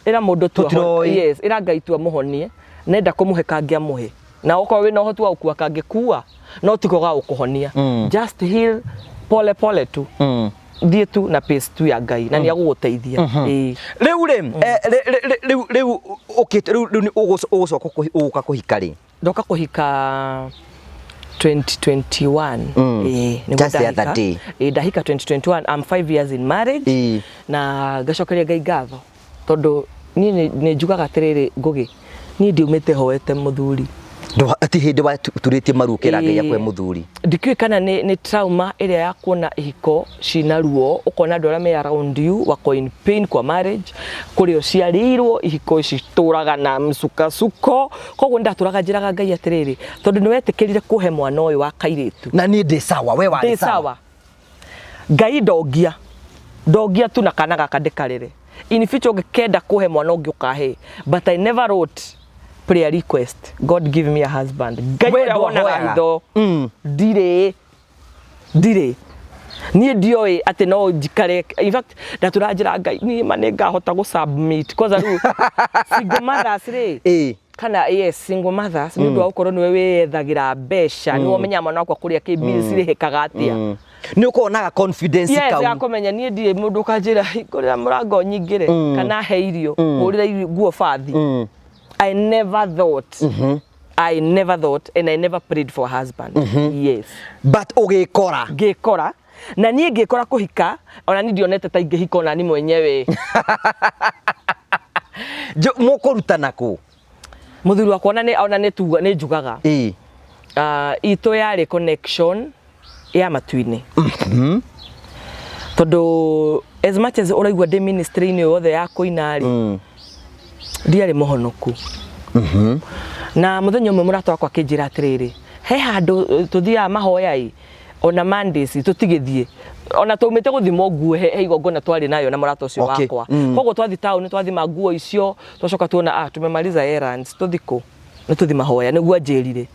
Ĩra mũndũ tu Tũtiroĩ. Yes, ĩra Ngai tu amũhonie, nenda kũmũhe kangĩ amũhe, na okorwo wĩna ũhoti wa gũkua kangĩ kua, no tiko ga gũkũhonia. Just heal pole pole tu. Thiĩ tu na pace tu ya Ngai na nĩ agũgũteithia. Ĩĩ. Rĩu rĩ, rĩu ũkĩte rĩu nĩ ũgũcoka ũgũka kũhika rĩ? Ndoka kũhika 2021. Ĩĩ, nĩguo. Just the other Ndahika. day. Ĩĩ, ndahika 2021. I'm 5 years in marriage. Na ngacokeria Ngai ngatho, tondũ niĩ nĩ njugaga atĩrĩrĩ, Ngũgĩ, niĩ ndiumĩte hoete mũthuri. Ti hĩndĩ waturĩtie maru ũkĩra Ngai akũhe Ĩĩ. mũthuri. Ndikĩũĩ kana nĩ trauma ĩrĩa ya kuona ihiko cina ruo, ũkona andũ arĩa me around you wako in pain kwa marriage, kũrĩa ũciarĩirwo ihiko citũraga na msukasuko. Koguo ndatũraga njĩraga Ngai atĩrĩrĩ, tondũ nĩ wetĩkĩrire kũhe mwana ũyũ wa kairĩtu, Na niĩ ndĩ sawa, we warĩ ndĩ sawa. Ngai ndongia, ndongia tu na kana gaka ndĩkarere. In future ũngĩkenda kũhe mwana ũngĩ ũkahe, but I never wrote prayer request, "God, give me a husband." Ngai We ũrĩa wonaga ndwahoyaga? hitho. Ndirĩ, ndirĩ, niĩ ndioĩ atĩ no njikare. In fact, ndatũra njĩra Ngai, niĩ ma nĩ ngahota gũ submit kwanza rĩu single mothers rĩ, kana yes, single mothers, nĩ ũndũ wa gũkorwo nĩwe wĩyethagĩra mbeca, nĩwe ũmenyaga mwana wakwa kũrĩa kĩ, bills cirĩhĩkaga atĩa. Nĩ ũkoragwo na confidence Yes. kau. Ya kũmenya niĩ ndirĩ mũndũ ũkanjĩra hingũrĩra mũrango nyingĩre, kana he irio, hũrĩra irio nguo bathi. I never thought, I never thought and I never prayed for a husband. Yes. But ũgĩkora. Ngĩkora, na niĩ ngĩkora kũhika, ona niĩ ndionete ta ingĩhika ona ni mwenyewe. Mũkũrutana kũ? Mũthuri wakwa ona nĩ tuga nĩ njugaga. Itũ yarĩ connection ya matu-inĩ, tondũ as much as ũraigua ndĩ ministry-inĩ yothe ya kũina rĩ, ndiarĩ mũhonoku. Na mũthenya ũmwe mũrata wakwa akĩnjĩra atĩrĩrĩ, he handũ tũthiaga mahoya ĩ ona Mondays, tũtigĩthiĩ ona twaumĩte gũthimwo nguo, he igongona twarĩ nayo na mũrata ũcio wakwa. Koguo twathi taũni, twathima nguo icio, twacoka tuona tumemaliza errands, tũthi kũ? Nĩ tũthi mahoya. Nĩguo anjĩrire,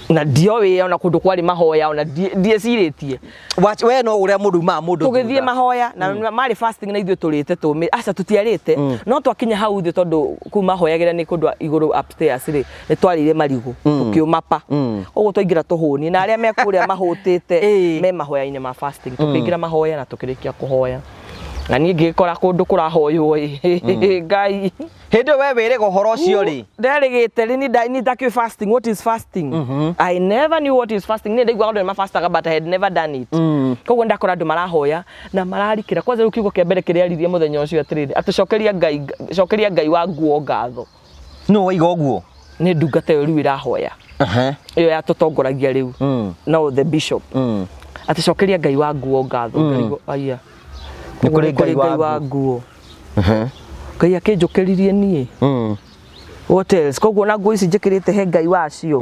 na ndioĩ ona kũndũ kwarĩ mahoya, ona ndiecirĩtie. We no ũrĩa mũndũ umaga mũndũ Tũgĩthiĩ thutha. mahoya na marĩ fasting, na ithuĩ tũrĩte tũmĩ aca tũtiarĩte, no twakinya hau thĩ, tondũ kũu mahoyagĩra nĩ kũndũ igũrũ upstairs rĩ, nĩ twarĩire marigũ tũkĩũma pa. Ũguo twaingĩra tũhũni, na arĩa me kũrĩa mahũtĩte me mahoya-inĩ ma fasting. Tũkĩingĩra mahoya na tũkĩrĩkia kũhoya, na niĩ ngĩgĩkora kũndũ kũrahoywo ĩ Ngai. Hĩndĩ ĩyo we wĩrĩga ũhoro ũcio rĩ? Nderĩgĩte rĩ, ni ndakĩũĩ fasting, what is fasting? I never knew what is fasting. Niĩ ndaiguaga andũ nĩmafastaga, but I had never done it. Koguo ndakora andũ marahoya na mararikĩra. Kwanza rĩu kiugo kĩa mbere kĩrĩa aririe mũthenya ũcio atĩrĩrĩ, atĩ cokeria Ngai, cokeria Ngai wa nguo ngatho. Nũ waiga ũguo? Nĩ ndungata ĩyo rĩu ĩrahoya, ĩyo yatũtongoragia rĩu, no the bishop, atĩ cokeria Ngai wa nguo ngatho. Ngarigwo, aya. Nĩ kũrĩ Koguo Ngai wa wa nguo. Ngai akĩnjũkĩririe niĩ. What else? Koguo na nguo ici njĩkĩrĩte he Ngai wacio.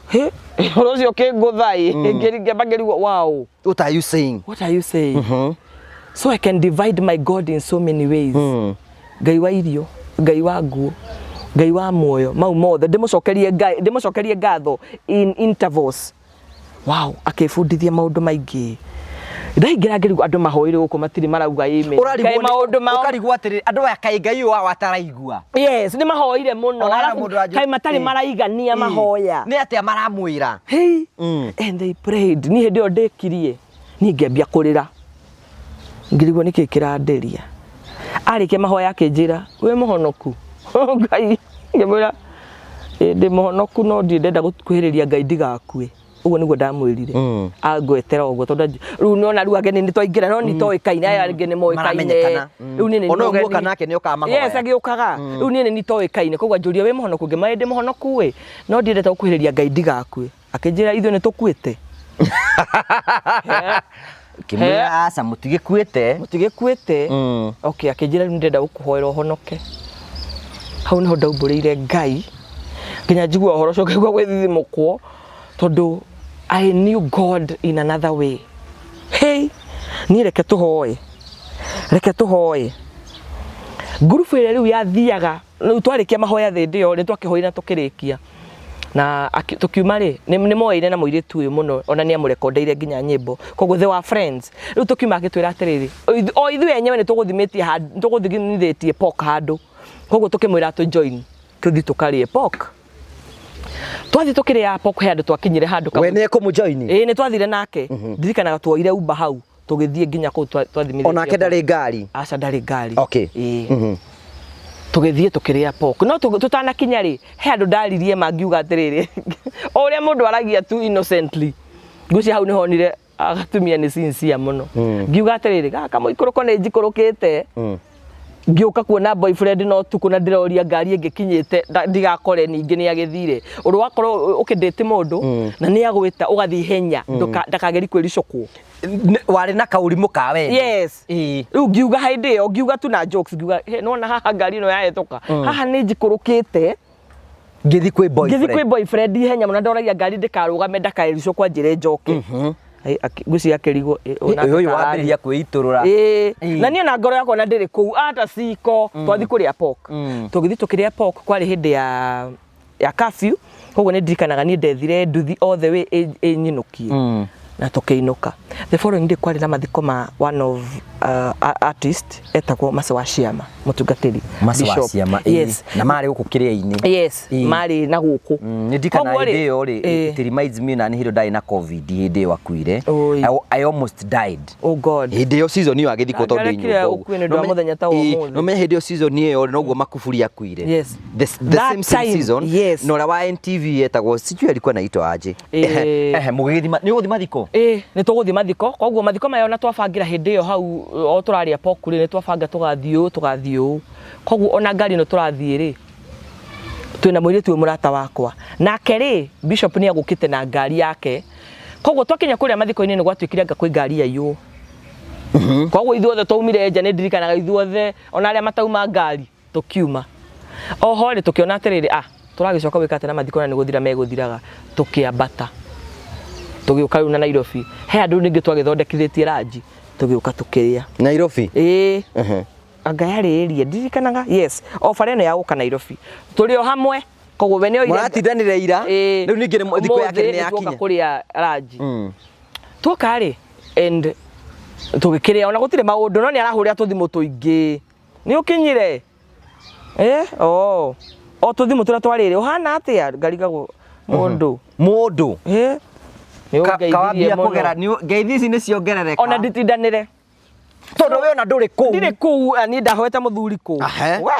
He ũhoro ũcio ũkĩngũtha ĩ, ngĩamba ngĩrigwo, wow. What are you saying? What are you saying? So I can divide my God in so many ways. Ngai wa irio, Ngai wa nguo, Ngai wa muoyo, mau mothe ndĩmũcokerie Ngai, ndĩmũcokerie ngatho in intervals. Wow, akĩbundithia maũndũ maingĩ. Ndaingĩra ngĩrigwo andũ mahoire gũkũ matirĩ marauga amen. Kaĩ maũndũ mao Ũkarigwo atĩrĩ, andũ aya kaĩ Ngai ũyũ wao ataraigua? Yes, nĩ mahoire mũno. Ona hena Arabu mũndũ kaĩ matarĩ maraigania mahoya. Nĩ atĩa maramwĩra? Hey. And they prayed. Niĩ hĩndĩ ĩyo ndĩkirie, niĩ ngĩambia kũrĩra, ngĩrigwo nĩkĩ kĩranderia. Arĩkia mahoya akĩnjĩra, "Wĩ mũhonoku?" Ngai, ngĩmwĩra, "Ĩ, ndĩ mũhonoku, no ndirĩ ndenda gũkuhĩrĩria Ngai ndigakue." Ũguo nĩguo ndamwĩrire. Angwetera ũguo tondũ rĩu nona rĩu ageni nĩ twaingĩra, no nĩ toĩkaine, aya angĩ nĩ moĩkaine. Maramenyekana. Rĩu niĩ nĩ Ona ũyũ mũgeni. muoka nake nĩ okaga mahoya. Yes, agĩũkaga. Rĩu niĩ nĩ nitoĩkaine, koguo anjũria, "Wĩ mũhonoku?" Ngĩmwĩra, "Ndĩ mũhonoku ĩ, no ndiendete gũkuhĩrĩria Ngai ndigakue." Akĩnjĩra, "Ithuĩ nĩ tũkuĩte?" Kĩmwĩra, aca, mũtigĩkuĩte. Mũtigĩkuĩte. Okay, akĩnjĩra, "Rĩu ndĩrenda gũkũhoera ũhonoke." Hau nĩho ndaumbũrĩire Ngai, nginya njigua ũhoro ũcio ngaigua gwĩthithimũkwo, tondũ I knew God in another way. Hey, niĩ reke tũhoe, reke tũhoe. Ngurubu ĩrĩa rĩu yathiaga, rĩu twarĩkia mahoya thĩndĩ ĩyo nĩ twakĩhoire na tũkĩrĩkia na tũkiuma rĩ, nĩ moyaine na mũirĩtu ũyũ mũno, ona nĩ amũrekondeire nginya nyĩmbo, koguo they were friends. Rĩu tũkiuma akĩtwĩra atĩrĩrĩ, o ithuĩ enyewe nĩ tũgũthimĩtie handũ, tũgũthimithĩtie pork handũ, koguo tũkĩmwĩra tũ join, tũthiĩ tũkarĩe pork. Twathiĩ tũkĩrĩa pork, he handũ twakinyire handũ We nĩ ekũmũjoini? Ĩĩ, nĩ twathire nake. Ndirikanaga tuoire Uber hau, tũgĩthiĩ nginya kũu twathimithĩtie Onake pork. Ndarĩ ngari? Aca, ndarĩ ngari. Ĩĩ. Tũgĩthiĩ tũkĩrĩa pork, no tũtanakinya rĩ, he andũ ndaririe mangiuga atĩrĩrĩ, o ũrĩa mũndũ aragia tu innocently, ngwĩciria hau nĩho onire agatumia nĩ sincere mũno. Ngiuga atĩrĩrĩ, gaka mũikũrũko nĩ njikũrũkĩte, ngĩũka kuona boyfriend no ũtukũ, na ndĩroria ngari ĩngĩkinyĩte ndigakore ningĩ nĩ agĩthire. Ũrĩ wakorwo ũkĩndĩti mũndũ na nĩ agwĩta ũgathiĩ ihenya, ndakageri kwĩricũkwo. Warĩ na kaũrimũ ka wendo. Yes. Rĩu ngiuga hĩndĩ ĩyo, ngiuga tu na jokes, ngiuga, "He, nona haha ngari ĩno yahĩtũka haha nĩ njikũrũkĩte Ngĩthiĩ kwĩ ngĩthiĩ boyfriend." Kwĩ boyfriend ihenya mũno, ndoragia ngari ndĩkarũgame ndakaericũkwo njĩre njoke. Ngwĩciria akĩrigwo, ũyũ nake Ũyũ kararĩ. wambĩrĩria kwĩitũrũra. Ĩĩ. Na niĩ na ngoro yakwa na ndĩrĩ kũu ata ciko twathiĩ kũrĩa pork. Tũgĩthiĩ tũkĩrĩa pork, kwarĩ hĩndĩ ya curfew, koguo nĩ ndirikanaga niĩ ndethire nduthi all the way ĩnyinũkie na tũkĩinũka. The following day kwarĩ na mathiko ma one of artist etagwo Mercy wa Ciama, mũtungatĩri Mercy wa bishop. Ciama, ĩĩ. Yes. Na marĩ gũkũ kĩrĩa-inĩ. Yes. Marĩ na gũkũ. Nĩ ndirikana Koguo hĩndĩ rĩ, ĩyo rĩ, it reminds me na nĩ hĩndĩ ndarĩ na COVID, hĩndĩ ĩyo akuire. Oi. I almost died. Oh God. Hĩndĩ ĩyo season ĩyo agĩthikwo tondũ ndĩ Angĩarekire nyũmba ũguo. ũkue nĩ ũndũ wa mũthenya ta wa ũmũthĩ. No menye hĩndĩ ĩyo season ĩyo rĩ, noguo Makufuri akuire. Yes. The That same time, season. yes. Na ũrĩa wa NTV etagwo sijui alikuwa anaitwa aje. Ehe, mũgĩgĩthiĩ nĩ ũgũthiĩ mathiko? Ĩĩ, nĩ tũgũthiĩ mathiko. Koguo mathiko maya ona twabangĩra hĩndĩ ĩyo hau o tũrarĩa pork rĩ, nĩ twabanga tũgathiĩ ũũ, tũgathiĩ ũũ. Koguo ona ngari ĩno tũrathiĩ rĩ, Twĩna mũirĩtu ũyũ mũrata wakwa nake rĩ, bishop nĩ agũkĩte na ngari yake, koguo twakinya kũrĩa mathiko-inĩ nĩ gwatuĩkire anga kwĩ ngari yaiywo. Koguo ithuothe twaumire nja, nĩ ndirikanaga ithuothe ona arĩa matauma ngari tũkiuma. Oho rĩ, tũkĩona atĩrĩrĩ, ah, tũragĩcoka gwĩka atĩa na mathiko na nĩ gũthira megũthiraga, tũkĩambata tũgĩũka rĩu na Nairobi. He andũ ningĩ twagĩthondekithĩtie ranji, tũgĩũka tũkĩrĩa. Nairobi. Ĩĩ. Anga yarĩ area ndirikanaga, yes, o bara ĩno ya gũka Nairobi tũrĩ o hamwe, koguo we nĩ oire. Mũratindanire ira. Ĩĩ. Rĩu ningĩ thikũ yake ũmũthĩ nĩ nĩ tuoka yakinya. Kũrĩa ranji. Tuoka rĩ, and tũgĩkĩrĩa, ona gũtirĩ maũndũ, no nĩ arahũrĩra tũthimũ tũingĩ, nĩ ũkinyire, eh, o o tũthimũ tũrĩa twarĩrĩ, ũhana atĩa, ngarigagwo mũndũ. Mũndũ. Eh, nĩ ũngeithirie Kawambia mũno. kũgera ngeithi ici nĩ ciongerereka. Ona nditindanĩre. Tondũ we ona ndũrĩ kũu. Ndirĩ kũu, niĩ ndahoete mũthuri kũu. Ahe. We.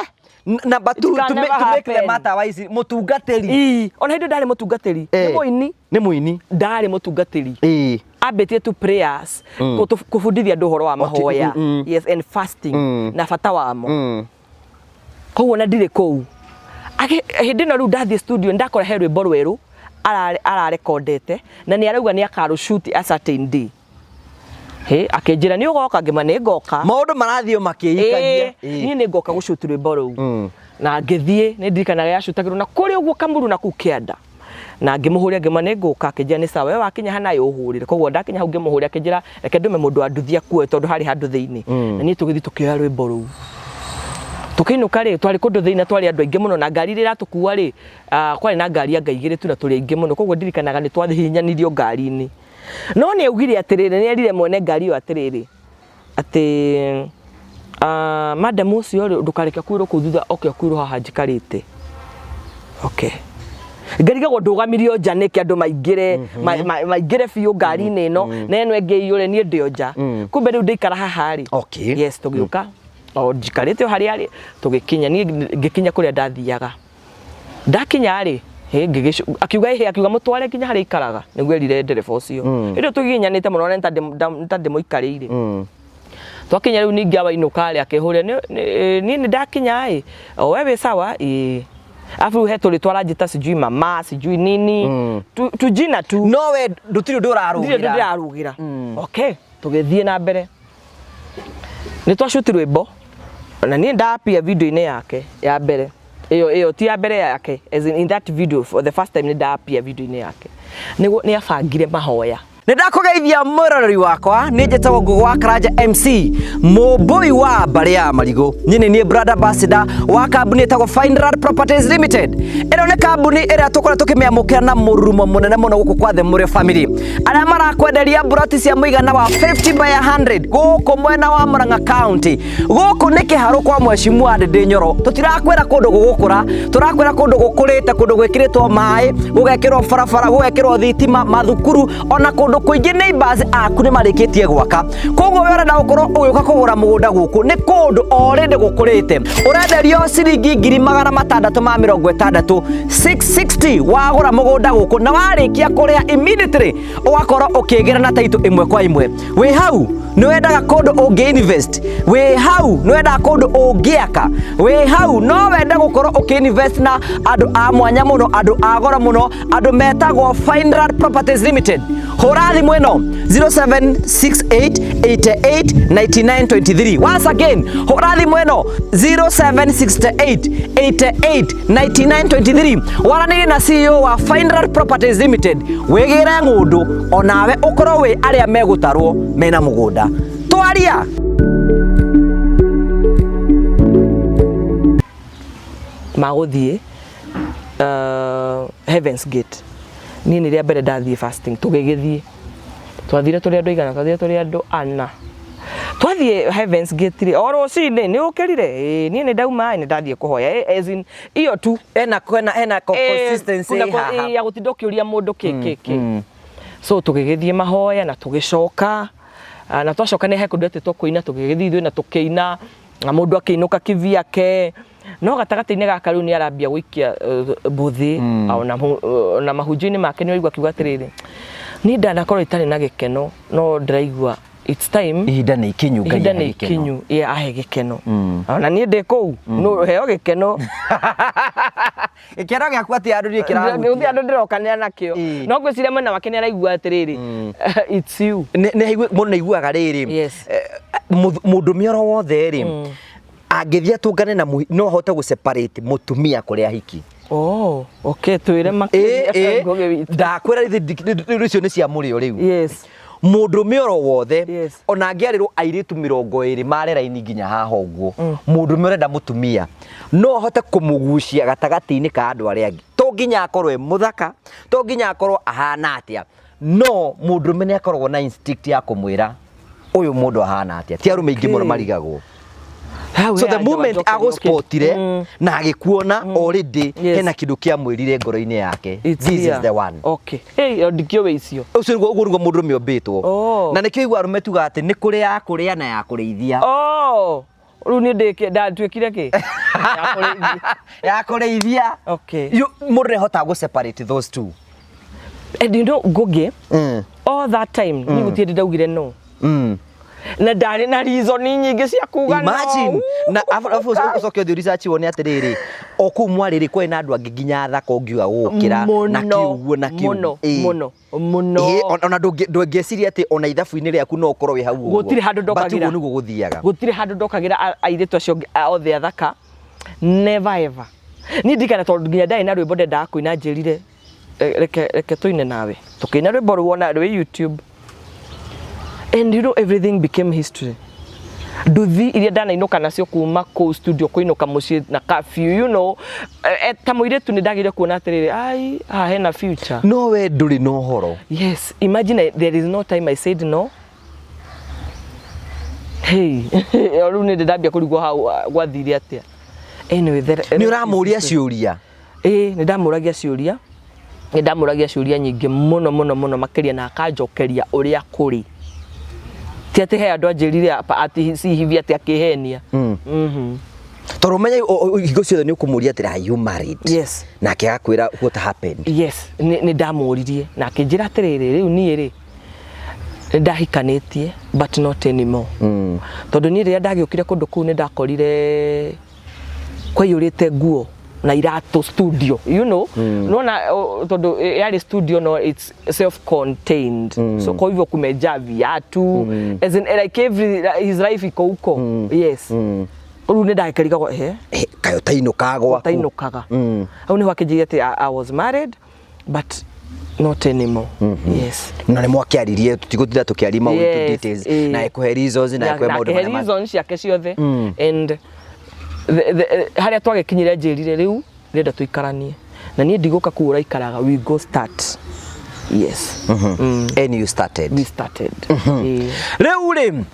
Number two, It can to never make, to make the happen. matter wise, mũtungatĩri. Ii, ona hĩndĩ ndarĩ mũtungatĩri. Nĩ mũini. Nĩ mũini. Ndarĩ mũtungatĩri. Ĩĩ. Ambĩtie tu prayers, kũbundithia andũ ũhoro wa mahoya, yes, and fasting, na bata wamo. Koguo na ndirĩ kũu. Hĩndĩ ĩno rĩu ndathiĩ studio, ndakora he rwĩmbo rwerũ ararekondete na nĩ arauga nĩ akarũ a certain day. Hĩ, akĩnjĩra nĩ ũgoka, ngĩma nĩ ngoka. Maũndũ marathiĩ o makĩikagia. Ĩĩ, niĩ nĩ ngoka gũcuti rwĩmbo rũu. Na ngĩthiĩ, nĩ ndirikanaga yacutagĩrwo na kũrĩa ũguo Kamuru na kũu kĩanda, na ngĩmũhũrĩra ngĩmwĩra nĩ ngũka, akĩnjĩra nĩ sawa, we wakinya hana ũhũrĩre. Koguo ndakinya hau ngĩmũhũrĩra, akĩnjĩra reke ndũme mũndũ wa nduthi akuoe tondũ harĩ handũ thĩinĩ. Na niĩ tũgĩthiĩ tũkĩoya rwĩmbo rũu, tũkĩinũka rĩ, twarĩ kũndũ thĩinĩ na twarĩ andũ aingĩ mũno, na ngari ĩrĩa ĩratũkua rĩ, kwarĩ na ngari anga igĩrĩ tu na tũrĩ aingĩ mũno, koguo ndirikanaga nĩ twahihinyanirio ngari-inĩ. No nĩ augire atĩrĩrĩ, nĩ erire mwene ngari ĩyo atĩrĩrĩ, atĩ madam ũcio rĩ, ndũkareke akuĩrwo kũu thutha, oke akuĩrwo haha njikarĩte. Okay. Ngarigagwo ndũgamirio nja nĩkĩ andũ maingĩre, maingĩre biũ ngari-inĩ ĩno na ĩno ĩngĩ ĩiyũre, niĩ ndĩ o nja. Kumbe rĩu ndĩikara haha rĩ. Yes, tũgĩũka o njikarĩte o harĩa arĩ, tũgĩkinya, niĩ ngĩkinya kũrĩa ndathiaga. Ndakinya rĩ, akiuga ĩhĩ, akiuga mũtware nginya harĩa aikaraga, nĩguo erire ndereba ũcio. Hĩndĩ ĩyo tũgiginyanĩte mũno na nĩ ta ndĩmũikarĩire. Twakinya rĩu ningĩ awainũka rĩ, akĩhũrĩra, niĩ nĩ ndakinya ĩ, o we wĩ sawa ĩ. Alafu rĩu he tũrĩtwa aranjĩta, sijui mama, sijui nini, tujina tu. No we ndũtirĩ ũndũ Ndirĩ ũndũ ũrarũgĩra. ndĩrarũgĩra. Okay, tũgĩthiĩ na mbere. Nĩ twacuti rwĩmbo na niĩ ndapia video-inĩ yake ya mbere. Ĩyo ĩyo ti ya mbere yake, as in that video for the first time nĩ ndapia video-inĩ yake. Nĩguo nĩ abangire mahoya. Nĩ ndakũgeithia mwĩroreri wakwa, nĩ njĩtagwo Ngũgũ wa Karanja MC, mũmbũi wa mbarĩ ya marigũ. Niĩ nĩ niĩ brand ambassador wa kambuni ĩtagwo Fineland Properties Limited. Ĩno nĩ kambuni ĩrĩa tũkoretwo tũkĩmĩamũkĩra na mũrurumo mũnene mũno gũkũ kwa The Mũrĩo Family, arĩa marakwenderia mburoti cia mũigana wa 50 by 100 gũkũ mwena wa Murang'a County. Gũkũ nĩ kĩharũ kwa Mheshimiwa Ndindi Nyoro. Tũtirakwĩra kũndũ gũgũkũra, tũrakwĩra kũndũ gũkũrĩte, kũndũ gwĩkĩrĩtwo maĩ, gũgekĩrwo barabara, gũgekĩrwo thitima, mathukuru, ona kũndũ kũingĩ neighbors aku nĩ marĩkĩtie gwaka. Koguo we ũrenda gũkorwo ũgĩũka kũgũra mũgũnda gũkũ, nĩ kũndũ already gũkũrĩte. Ũrenderio ciringi 660,000, 660, wagũra mũgũnda gũkũ, na warĩkia kũrĩha immediately ũgakorwo ũkĩgĩra na title ĩmwe kwa ĩmwe. Wĩ hau nĩ wendaga kũndũ ũngĩ invest, wĩ hau nĩ wendaga kũndũ ũngĩaka, wĩ hau no wende gũkorwo ũkĩ invest na andũ a mwanya mũno, andũ a goro mũno, andũ metagwo Fineland Properties Limited. Hũra thimũ ĩno 0768889923. Once again, hũra thimũ ĩno 0768889923, waranĩrie na CEO wa Fineland Properties Limited, wĩgĩre ng'ũndũ onawe ũkorwo wĩ arĩa megũtarwo mena mũgũnda. Twaria. Magũthiĩ Heavens Gate. Niĩ nĩ rĩa mbere ndathiĩ fasting, tũgĩgĩthiĩ. Twathire tũrĩ andũ aigana? Twathire tũrĩ andũ ana. Twathiĩ Heavens Gate rĩ, o rũcinĩ nĩ ũkĩrire? Ĩĩ, niĩ nĩ ndauma, nĩ ndathiĩ kũhoya. As in iyo tu. Ena consistency haha. Ya gũtinda ũkĩũria mũndũ kĩ kĩ kĩ. So tũgĩgĩthiĩ mahoya na tũgĩcoka. Na twacoka nĩ he kũndũ etĩtwo kũina, tũgĩgĩthiĩ ithuĩ na tũkĩina, na mũndũ akĩinũka kivyake. No gatagatĩ-inĩ gaka rĩu nĩ arambia gũikia mbũthĩ, ona mahunjio-inĩ make nĩ ũraigua akiuga atĩrĩrĩ, niĩ ndanakorwo itarĩ na gĩkeno, no ndĩraigua It's time. Ihinda nĩ ikinyu Ngai Ihinda ahe nĩ gĩkeno. ikinyu, yeah, ahe gĩkeno. Ona niĩ ndĩ kũu no heo gĩkeno. Gĩkeno gĩaku atĩ andũ nĩ Gũtirĩ kĩrahutia. andũ ndĩrokanĩra nakĩo. No ngwĩciria mwena wake nĩ araigua atĩrĩrĩ, it's you. Nĩ mũndũ nĩ aiguaga rĩrĩ, mũndũ mĩoro wothe rĩ, angĩthiĩ atũngane na no ahote gũ separate mũtumia kũrĩ ahiki. Oh, okay, twĩre Ĩ, makĩria, ĩ, Ngũgĩ witũ. Ndakwĩra rĩu icio nĩ cia mũrĩo rĩu. Mũndũ mĩoro wothe, ona angĩarĩrwo airĩtu 20 mare raini nginya haha ũguo, mũndũ ũmwe ũrenda mũtumia no ahote kũmũgucia gatagatĩ-inĩ ka andũ arĩa angĩ. To nginya akorwo e mũthaka, to nginya akorwo ahana atĩa, no mũndũrũme nĩ akoragwo na instinct ya kũmwĩra ũyũ mũndũ ahana atĩa. Ti arũme aingĩ mũno marigagwo. Hau So he the anja moment wanjokeria, okay. agũspotire na agĩkuona already, hena kĩndũ kĩamwĩrire ngoro-inĩ yake, It's this here. is the one. Okay. Hey, ndikĩũĩ icio. Ũcio nĩguo, ũguo nĩguo mũndũrũme ũmbĩtwo. Oh. Na nĩkĩo igua arũme tuga atĩ nĩ kũrĩ ya kũrĩa na ya kũrĩithia. Oh, rĩu niĩ ndĩkĩ ndatuĩkire kĩ? Ya kũrĩithia. Ya kũrĩithia. Mũndũ nĩahotaga gũ separate those two. And you know, Ngũgĩ, all that time, niĩ gũtirĩ hĩndĩ ndaugire no. Na ndarĩ na reason nyingĩ cia kuga no. Imagine. Na afu ũcoke ũthiĩ research wone atĩrĩrĩ, o kũu mwarĩ rĩ, kwarĩ na andũ angĩ nginya athaka ũngiuga gũkĩra na kĩuguo na kĩu. Mũno, mũno, mũno. Ĩ, ona ndũngĩeciria atĩ ona ithabu-inĩ rĩaku no ũkorwo wĩ hau ũguo. Gũtirĩ handũ But ndokagĩra. ũguo nĩguo gũthiaga. Gũtirĩ handũ ndokagĩra airĩtu acio angĩ, othe athaka. Never ever. Niĩ ndirikana tondũ nginya ndarĩ na rwĩmbo ndendaga kũina, njĩrire, reke tũine nawe. Tũkĩina rwĩmbo rũu ona rwĩ YouTube. And you know, everything became history. Nduthi iria ndanainũka nacio kuma kũu studio kũinũka mũciĩ na curfew, you know, ta mũirĩtu nĩ ndagĩire kuona atĩrĩrĩ, ai, haha hena future. No we ndũrĩ na ũhoro. Yes, imagine there is no time I said no. Hey, rĩu nĩ ndambia kũrigwo hau gwathire atĩa. Anyway, there, Nĩ ũramũria ciũria? Ĩĩ, nĩ ndamũragia ciũria. Nĩ ndamũragia ciũria nyingĩ mũno mũno mũno makĩria, na akanjokeria ũrĩa kũrĩ. Ti atĩ he andũ anjĩrire atĩ si hivi atĩ akĩhenia. Tondũ ũmenye hingo ciothe nĩ ũkũmũria atĩrĩ, are you married? Yes. Nake agakwĩra what happened? Yes, nĩ ndamũririe na akĩnjĩra atĩrĩrĩ, rĩu niĩ rĩ nĩ ndahikanĩtie but not anymore. Tondũ niĩ rĩrĩa ndagĩũkire kũndũ kũu nĩ ndakorire kwaiyũrĩte nguo na iratũ studio, you know. Nona tondũ yarĩ studio, no it's self contained, so kwa hivyo kumejaa viatu, as in like every his life iko huko. Yes, rĩu nĩ ndagĩkarigagwo he Eh, kaĩ ũtainũkaga gwaku? Ũtainũkaga. Hau nĩho akĩnjĩria atĩ I was married but not anymore. Yes. Na nĩ mwakĩaririe, tũtigũtinda tũkĩaria maũndũ details, na ĩkũhe reasons na ĩkũhe Na maũndũ akĩhe marĩa reasons ciake ciothe, and harĩa twagĩkinyire njĩrire rĩu ndĩrenda tũikaranie na niĩ ndigũka kũu ũraikaraga, we go start. Yes. And you started. We started. Ĩĩ. Rĩu rĩ,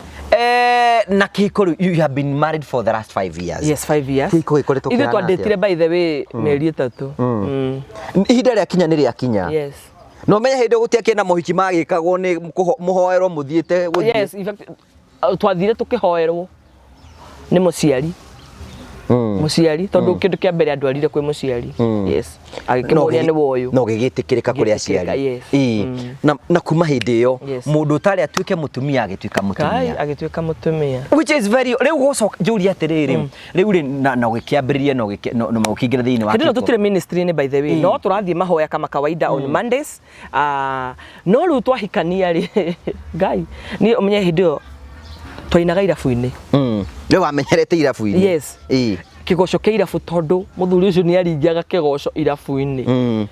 na kĩhiko rĩu, you have been married for the last 5 years. Yes, 5 years. Kĩhiko gĩkoretwo Ithuĩ kĩhana twandĩtire atĩa? by the way mĩeri 3. Ihinda rĩakinya nĩ rĩakinya. Yes. No menye hĩndĩ gũtiakĩrĩ na mohiki magĩkagwo nĩ mũhoerwo mũthiĩte gũthiĩ. Yes, in fact twathire tũkĩhoerwo nĩ mũciari. Mũciari, tondũ kĩndũ kĩa mbere andwarire kwĩ mũciari. Yes. Agĩkĩmũria nĩ woyũ. No gĩgĩtĩkĩrĩka kũrĩ Gĩtĩkĩrĩka, aciari. yes. Ĩĩ. Na kuma hĩndĩ ĩyo, mũndũ ũtarĩ atuĩke mũtumia agĩtuĩka Kai mũtumia. Agĩtuĩka mũtumia. Which is very, rĩu gũcoka njũria atĩrĩrĩ, rĩu rĩ na ũgĩkĩambĩrĩria na ũkĩingĩra thĩinĩ wa Hĩndĩ ĩno kĩhiko. tũtirĩ ministry-inĩ by the way, no tũrathiĩ mahoya kama kawaida on Mondays. No rĩu twahikania rĩ, Ngai, niĩ ũmenye hĩndĩ ĩyo twainaga irabu-inĩ. Rĩu wamenyerete irabu-inĩ. Yes. Kĩgoco kĩa irabu, tondũ mũthuri ũcio nĩ aringaga kĩgoco irabu-inĩ.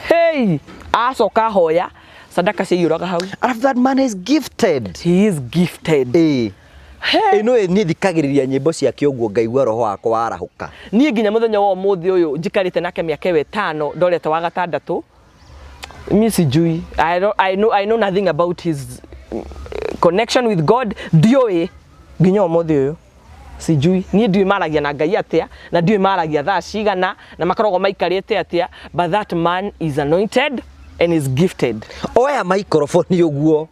Hey, acoka ahoya sadaka ciaiyũraga hau. Alafu that man is gifted. He is gifted. Hey. Ĩno niĩ thikagĩrĩria nyĩmbo ciake ũguo ngaigua roho wakwa warahũka. Niĩ nginya mũthenya wa ũmũthĩ ũyũ njikarĩte nake mĩaka ĩyo 5, ndorete wa gatandatũ, mi sijui, I, don't, I know nothing about his connection with God. Ndiũĩ nginya ũmũthĩ ũyũ sijui. Niĩ ndiũĩ maragia na Ngai atĩa, na ndiũĩ maragia thaa cigana, na makoragwo maikarĩte atĩa, but that man is anointed and is gifted. Oya microphone ũguo,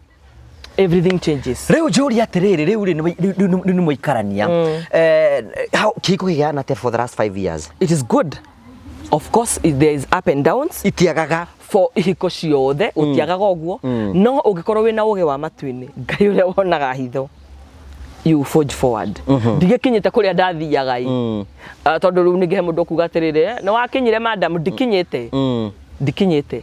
everything changes. Rĩu njũria atĩrĩrĩ, rĩu rĩ rĩu nĩ mũikarania. Kĩhiko kĩgĩana atĩa for the last 5 years? It is good. Of course there is up and downs. Itiagaga. For ihiko ciothe gũtiagaga ũguo, no ũngĩkorwo wĩna ũgĩ wa matu-inĩ, Ngai ũrĩa wonaga hitho, you forge forward. Ndigĩkinyĩte kũrĩa ndathiaga ĩ. Ah, tondũ rĩu ningĩ he mũndũ ũkuga atĩrĩrĩ, nĩ wakinyire madam, ndikinyĩte, ndikinyĩte,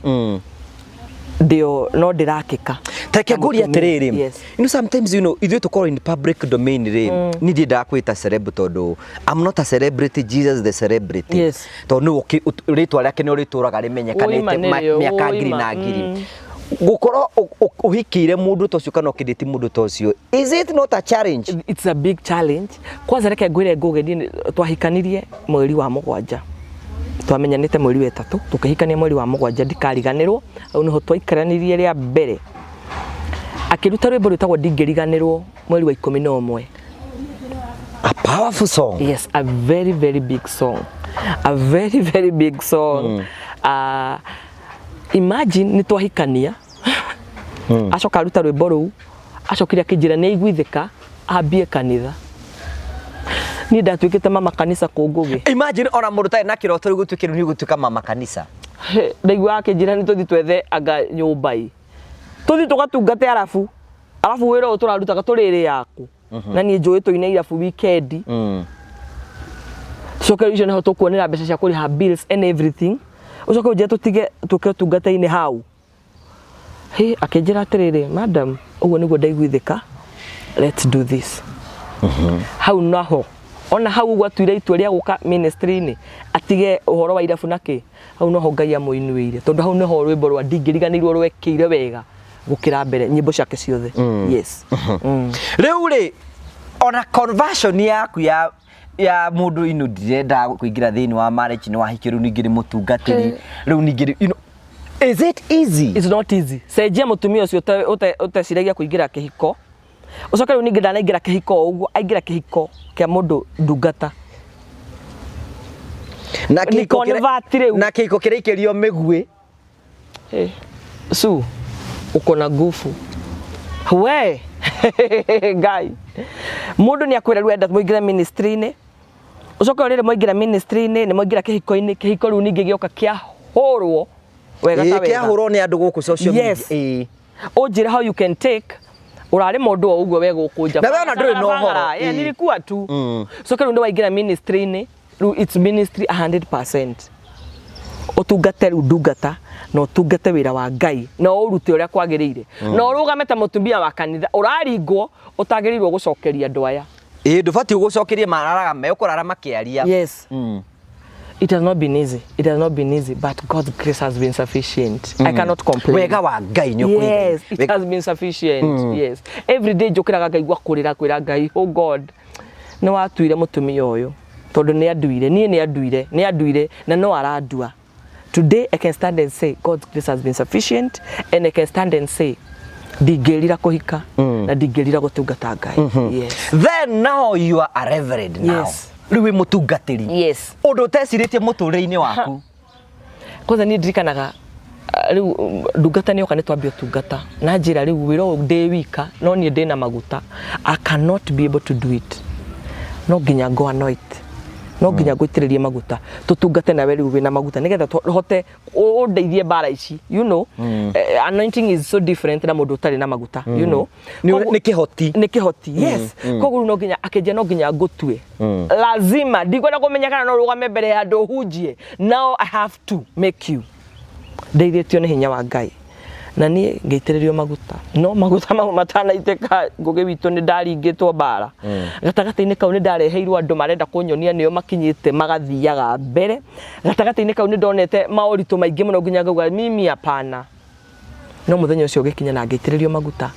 ndĩo no ndĩrakĩka. Tareke ngũrie Na mũtumia. atĩrĩrĩ, sometimes ithuĩ tũkorwo in public domain rĩ, niĩ ndiendaga kwĩta celeb tondũ I'm not a celebrity, Jesus the celebrity. Tondũ nĩwe rĩtwa rĩake nĩrĩo rĩtũraga rĩmenyekanĩte Ũima nĩrĩo, mĩaka ngiri ũima, na ngiri. Gũkorwo ũhikĩire mũndũ ta ũcio kana ũkĩndĩti mũndũ ta ũcio, is it not a challenge? It's a big challenge. Kwanza reke ngwĩre Ngũgĩ, niĩ twahikanirie mweri wa 7, twamenyanĩte mweri wa 3, tũkĩhikania mweri wa 7, ndikariganĩrwo, hau nĩho twaikaranirie rĩa mbere. Akĩruta rwĩmbo rwĩtagwo Ndingĩriganĩrwo mweri wa 11. A powerful song. Yes, a very very big song, a very very big song. Imagine nĩ twahikania, acoka aruta rwĩmbo rũu, acokire akĩnjĩra nĩ aiguithĩka ambie kanitha. Niĩ ndatuĩkĩte mama kanitha kũngũgĩ. Imagine ona mũndũ ũtarĩ na kĩroto rĩu gũtuĩke rĩu nĩ gũtuĩka mama kanitha. Ndaiguaga akĩnjĩra nĩ tũthiĩ twethe anga nyũmba ĩ, tũthiĩ tũgatungate, arabu wĩra ũyũ tũrarutaga tũrĩrĩ yaku, na niĩ njũĩ tũine irabu weekend, coke rĩu icio nĩho tũkuonera mbeca cia kũrĩha bills and everything, ũcoke ũnjĩre tũtige tũke ũtungata-inĩ hau. Hĩ, akĩnjĩra atĩrĩrĩ, madam, ũguo nĩguo ndaiguithĩka, let's do this. Hau naho ona hau ũguo atuire itua rĩa gũka ministry-inĩ, atige ũhoro wa irabu na kĩ, hau noho Ngai amũinuĩire, tondũ hau nĩho rwĩmbo rwa Ndingĩriganĩirwo rwekĩire wega gũkĩra mbere nyĩmbo ciake ciothe. Yes. Rĩu rĩ, ona conversion yaku ya mũndũ ino ndirenda kũingĩra thĩinĩ wa marriage, nĩ wahikio, rĩu ningĩ nĩ mũtungatĩri, rĩu ningĩ is it easy? It's not easy. Cenjia mũtumia ũcio ũteciragia kũingĩra kĩhiko, ũcoke rĩu ningĩ ndanaingĩra kĩhiko o ũguo, aingĩra kĩhiko kĩa mũndũ ndungata. Na Nĩ kĩhiko convert rĩu. Na kĩhiko kĩraikĩrio mĩguĩ. Hey, su uko na nguvu we. Ngai, mũndũ nĩ akwĩra rĩu enda mũingĩre ministry-inĩ, ũcoke rĩrĩ mwaingĩra ministry-inĩ, nĩ mwaingĩra kĩhiko-inĩ, kĩhiko rĩu ningĩ gĩoka kĩahũrwo wega ta wega. Kĩahũrwo nĩ andũ gũkũ social media. Ũnjĩre how you can take ũrarĩ mũndũ o ũguo we gũkũ nja. Na we ona ndũrĩ na ũhoro. Yeah, nilikuwa tu. Coke rĩu nĩ waingĩra ministry-inĩ, rĩu it's ministry 100%, ũtungate rĩu ndungata na ũtungate wĩra wa Ngai na ũrute ũrĩa kwagĩrĩire, na ũrũgame ta mũtumia wa kanitha ũraringwo ũtagĩrĩirwo gũcokeria andũ aya. Ĩĩ, ndũbatiĩ gũcokeria, mararaga mekũrara makĩaria. Yes. It has not been easy. It has not been easy, but God's grace has been sufficient. I cannot complain. Wega wa Ngai nĩ ũkũigana. Yes, it has been sufficient. Yes. Every day njũkĩraga ngaigua kũrĩra kwĩra Ngai, oh God, nĩ watuire mũtumia ũyũ tondũ nĩ anduire, niĩ nĩ anduire, nĩ anduire na no arandua. Today I can stand and say God's grace has been sufficient, and I can stand and say ndingĩrira kũhika na ndingĩrira gũtungata Ngai. Yes. Then now you are a reverend now. Yes. Rĩu wĩ mũtungatĩri. Yes. Ũndũ ũtecirĩtie mũtũrĩre-inĩ waku. Kwanza niĩ ndirikanaga, rĩu ndungata nĩ yoka nĩ twambia ũtungata na njĩra rĩu wĩra ũyũ ndĩ wika, no niĩ ndĩna maguta, I cannot be able to do it, no nginya ngo anoint, no nginya ngũitĩrĩrie maguta tũtungate nawe rĩu wĩna maguta nĩgetha tũhote ũndeithie mbara ici. Anointing is so different na mũndũ ũtarĩ na maguta. Nĩ kĩhoti. Nĩ kĩhoti, yes. Koguo rĩu no nginya akĩnjia, no nginya ngũtue, lazima, ndikwenda kũmenya kana no rũgame mbere ya andũ hunjie, now I have to make you. Ndeithĩtio nĩ hinya wa Ngai na niĩ ngĩitĩrĩrio maguta, no maguta mau matanaitĩka, Ngũgĩ witũ, nĩ ndaringĩtwo mbara gatagatĩ-inĩ kau, nĩ ndareheirwo andũ marenda kũnyonia nĩo makinyĩte magathiaga mbere. Gatagatĩ-inĩ kau nĩ ndonete maũritũ maingĩ mũno nginya ngauga mimi hapana, no mũthenya ũcio ũgĩkinya na ngĩitĩrĩrio maguta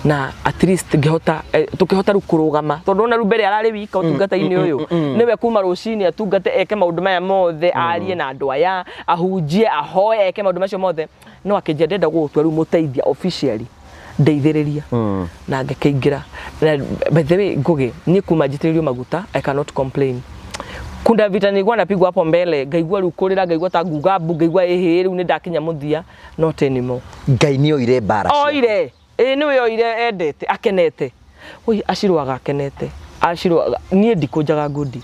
na at least ngĩhota, tũkĩhota rĩu kũrũgama, tondũ ona rĩu mbere ararĩ wika ũtungata-inĩ ũyũ, nĩwe kuma rũcinĩ atungate, eke maũndũ maya mothe, arie na andũ aya, ahunjie, ahoe, eke maũndũ macio mothe, no akĩnjia ndenda gũgũtua rĩu mũteithia officially, ndeithĩrĩria, na ngĩkĩingĩra. Na by the way, Ngũgĩ, niĩ kuma njitĩrĩrio maguta I cannot complain. Kuna vita nilikuwa napigwa hapo mbele, ngaigua rĩu kũrĩra, ngaigua ta nguga mbu, ngaigua ĩhĩ, rĩu nĩ ndakinya mũthia, not anymore. Ngai nĩ oire mbara ciaku. Oire, ĩ, nĩwe oire, endete, akenete, oi, acirũaga akenete. Acirwo niĩ ndikũnjaga ngundi.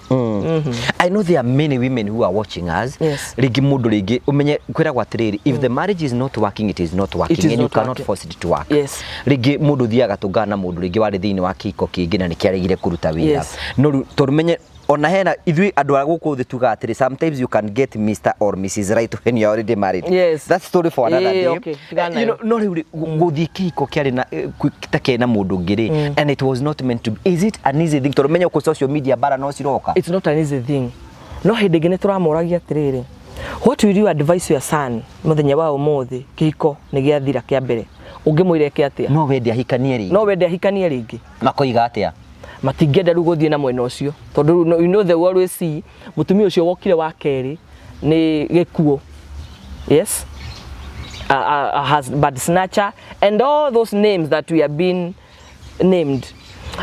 I know there are many women who are watching us. Yes. Rĩngĩ mũndũ rĩngĩ ũmenye kwĩragwo atĩrĩrĩ, if the marriage is not working, it is not working It is and you not cannot working. force it to work. Yes. Rĩngĩ mũndũ thiaga tũngana na mũndũ rĩngĩ warĩ thĩinĩ wa kĩhiko kĩngĩ na nĩkĩaregire kũruta wĩra. Yes. No rĩu tondũ menye ona hena ithuĩ andũ a gũkũ thĩ tugaga atĩrĩ, sometimes you can get Mr or Mrs Right when you are already married. Yes. That's story for another Eh, day. okay, tigana You know, nayo. no rĩu rĩ, gũthiĩ kĩhiko kĩarĩ na ta kĩarĩ na mũndũ ũngĩ rĩ, and it was not meant to be. Is it an easy thing? Tondũ menye gũkũ social media mbara no ciroka. It's not an easy thing. No hĩndĩ ĩngĩ nĩ tũramoragia atĩrĩrĩ, what will you advise your son mũthenya wa ũmũthĩ kĩhiko nĩ gĩathira kĩa mbere, ũngĩmwĩra eke atĩa? No wende ahikanie rĩngĩ? No wende ahikanie rĩngĩ? Makoiga atĩa? Matingĩenda rĩu gũthiĩ na mwena ũcio tondũ rĩu you know they will always see mũtumia ũcio wokire wa kerĩ nĩ gĩkuũ. Yes, a husband snatcher and all those names that we have been named,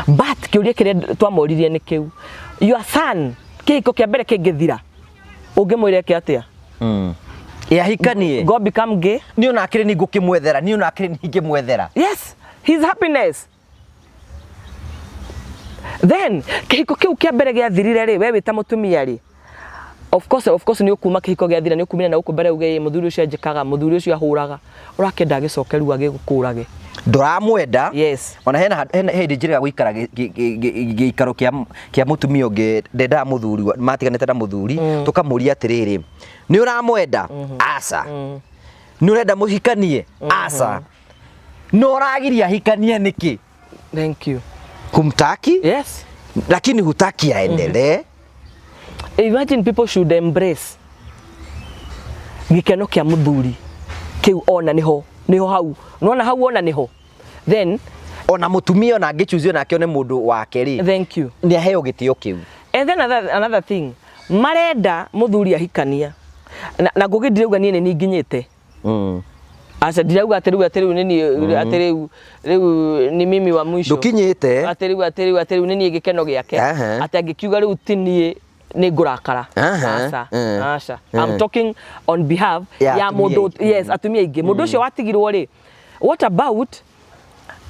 but kĩũria kĩrĩa twamoririe nĩ kĩu, your son kĩhiko kĩa mbere kĩngĩthira ũngĩmwĩra eke atĩa? Ĩ ahikanie. Go become gay? Niĩ ona akĩrĩ nĩ ngũkĩmwethera, niĩ ona akĩrĩ nĩ ingĩmwethera. Yes, his happiness. Then kĩhiko kĩu kĩa mbere gĩathirire rĩ, we wĩ ta mũtumia rĩ, of course nĩ ũkuma kĩhiko gĩathira, nĩ ũkumire na gũkũ mbere uge, "Ĩ, mũthuri ũcio anjĩkaga, mũthuri ũcio ahũraga," ũrakĩenda agĩcoke rĩu agĩgũkũrage? Ndũramwenda. Yes. Ona hena hĩndĩ njĩrĩga gũikara gĩikaro kĩa mũtumia ũngĩ ndendaga mũthuri matiganĩte na mũthuri, tũkamũria atĩrĩrĩ, nĩ ũramwenda? Aca. Nĩ ũrenda mũhikanie? Aca. No ũragiria ahikanie nĩkĩ? Thank you. Humtaki, lakini hutaki aendelee. Imagine, people should embrace gĩkeno kĩa mũthuri kĩu, ona nĩho nĩho hau nona hau ona nĩho then. Ona mũtumia ona angĩchuzio nake one mũndũ wake rĩ, Thank you. nĩ aheo gĩtĩo kĩu. And then another thing, marenda mũthuri ahikania na ngũgĩ ndirauga niĩ nĩ nginyiĩte. Aca, ndirauga atĩ rĩu nĩ niĩ, atĩ rĩu ni mimi wa mwisho. Ndũkinyĩte. Atĩ rĩu nĩ niĩ gĩkeno gĩake, atĩ angĩkiuga rĩu ti niĩ nĩ ngũrakara. Aca. Aca, I'm talking on behalf ya ya atumia mũndũ aingĩ. Yes, atumia aingĩ. Mũndũ ũcio watigirwo rĩ, what about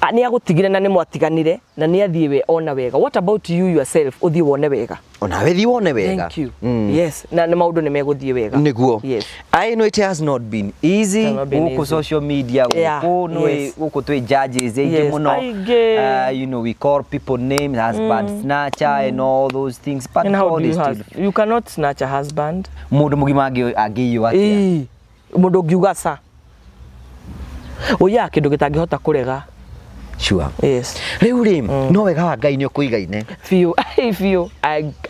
nĩ agũtigire na nĩ mwatiganire na nĩ athiĩ we ona wega, what about you yourself, ũthiĩ wone wega? Onawe thiĩ wone wega. Thank you. Yes, na nĩ maũndũ nĩ megũthiĩ wega. Niguo. Yes. I know it has not been easy. It has not been gũkũ easy. social media, gũkũ nĩ gũkũ twĩ judges aingĩ mũno. Aingĩ. We call people names, husband snatcher and all those things, but And how God do you is has, still you cannot snatch a husband. Mũndũ mũgima angĩiywo atĩa? Ĩĩ, mũndũ ũngiuga ca ũiyaga kĩndũ gĩtangĩhota kũrega. Sure. Yes. Rĩu rĩ, no wega wa Ngai nĩ ũkũigaine. Biũ, ai biũ.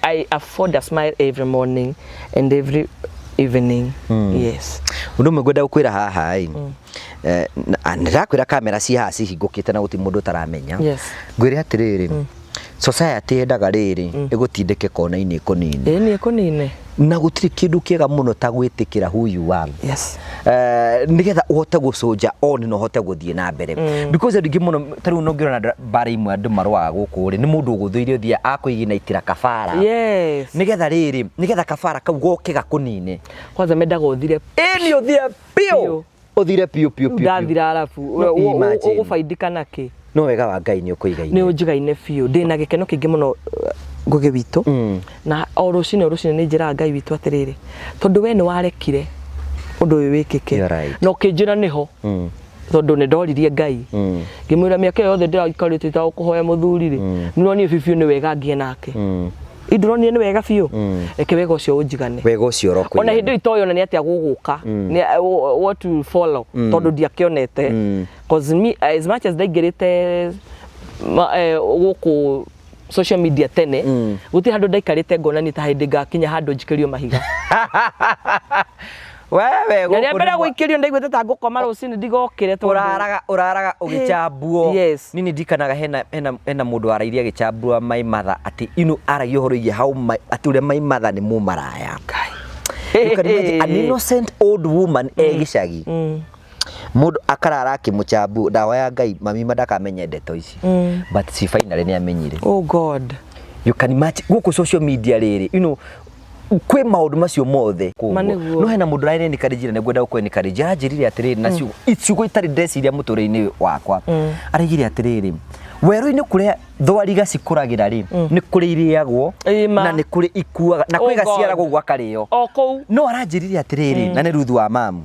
I afford a smile every morning and every evening. Yes. Ũndũ ũmwe ngwenda gũkwĩra haha ĩ, ndĩrakwĩra kamera ci haha cihingũkĩte na gũtirĩ mũndũ ũtaramenya. Ngwĩre atĩrĩrĩ, society yendaga rĩrĩ ĩgũtindĩke kona-inĩ ĩkũnine. Ĩĩ, nĩ ĩkũnine. Na gũtirĩ kĩndũ kĩega mũno ta gwĩtĩkĩra who you are, nĩgetha ũhote gũcũnja on na ũhote gũthiĩ na mbere, because andũ aingĩ mũno ta rĩu nongĩrona mbara imwe andũ marũaga gũkũ rĩ, nĩ mũndũ ũgũthũire ũthiĩ akũiginaitĩra kabara, nĩgetha rĩrĩ, nĩgetha kabara kau goke gakũnine. Kwanza mendaga ũthire. Ĩ, nĩ ũthire biũ. Biũ. Ũthire biũ biũ biũ biũ. Ndathira arabu No, imagine. ũgũbaidika nakĩ? No wega wa Ngai nĩ ũkũigaine. Nĩ ũnjigaine biũ, ndĩna gĩkeno kĩingĩ mũno, Ngũgĩ witũ. Na o rũcinĩ nĩ njĩraga Ngai witũ atĩrĩrĩ, tondũ we nĩ warekire ũndũ ũyũ wĩkĩke You're right. na ũkĩnjĩra nĩho, tondũ nĩ ndoririe Ngai, ngĩmwĩra mĩaka ĩyo yothe ndĩraikarĩte itagũkũhoya mũthuri rĩ, nĩ ũronire biũ biũ nĩ wega ngĩe nake, indũronire nĩ wega biũ, reke wega ũcio ũnjigane. Wega ũcio ũrokũigana. Ona hĩndĩ ĩyo itoĩ ona nĩ atĩa gũgũka, what will follow, tondũ ndiakĩonete, cause me, as much as ndaingĩrĩte gũkũ social media tene, gũtirĩ handũ ndaikarĩte ngona nĩ ta hĩndĩ ngakinya handũ njikĩrio mahiga. Wewe Na rĩa gũkũ mbere nĩ gũikĩrio ndaiguĩte ta ngũkoma rũcinĩ ndigokĩre tondũ ũraraga ũgĩchambwo. Yes. Niĩ nĩ ndikanaga hena mũndũ warairie agĩchambua my mother, atĩ ino aragia ũhoro wĩgiĩ how my, atĩ ũrĩa my mother nĩ mũmaraya. You can imagine an innocent old woman e gĩcagi, mũndũ akarara akĩmũchambu. Ndawa ya Ngai mami ndakamenye ndeto ici, but she finally nĩ amenyire. Oh God. You can imagine gũkũ social media rĩrĩ, kwĩ maũndũ macio mothe. Ma nĩguo. No hena mũndũ ũrarĩ encourage na ngwenda gũkũ encourage, aranjĩrire atĩrĩrĩ na ciugo itarĩ ndeciria mũtũrĩre-inĩ wakwa. Araigire atĩrĩrĩ, Werũ-inĩ kũrĩa thwariga cikũragĩra rĩ, nĩ kũrĩ irĩagwo Ĩ ma. na nĩ kũrĩ ikuaga na Oh kwĩ God. gaciaragwo gwakarĩo. O kũu. No aranjĩrire atĩrĩrĩ, na nĩ Ruthu wa mamu,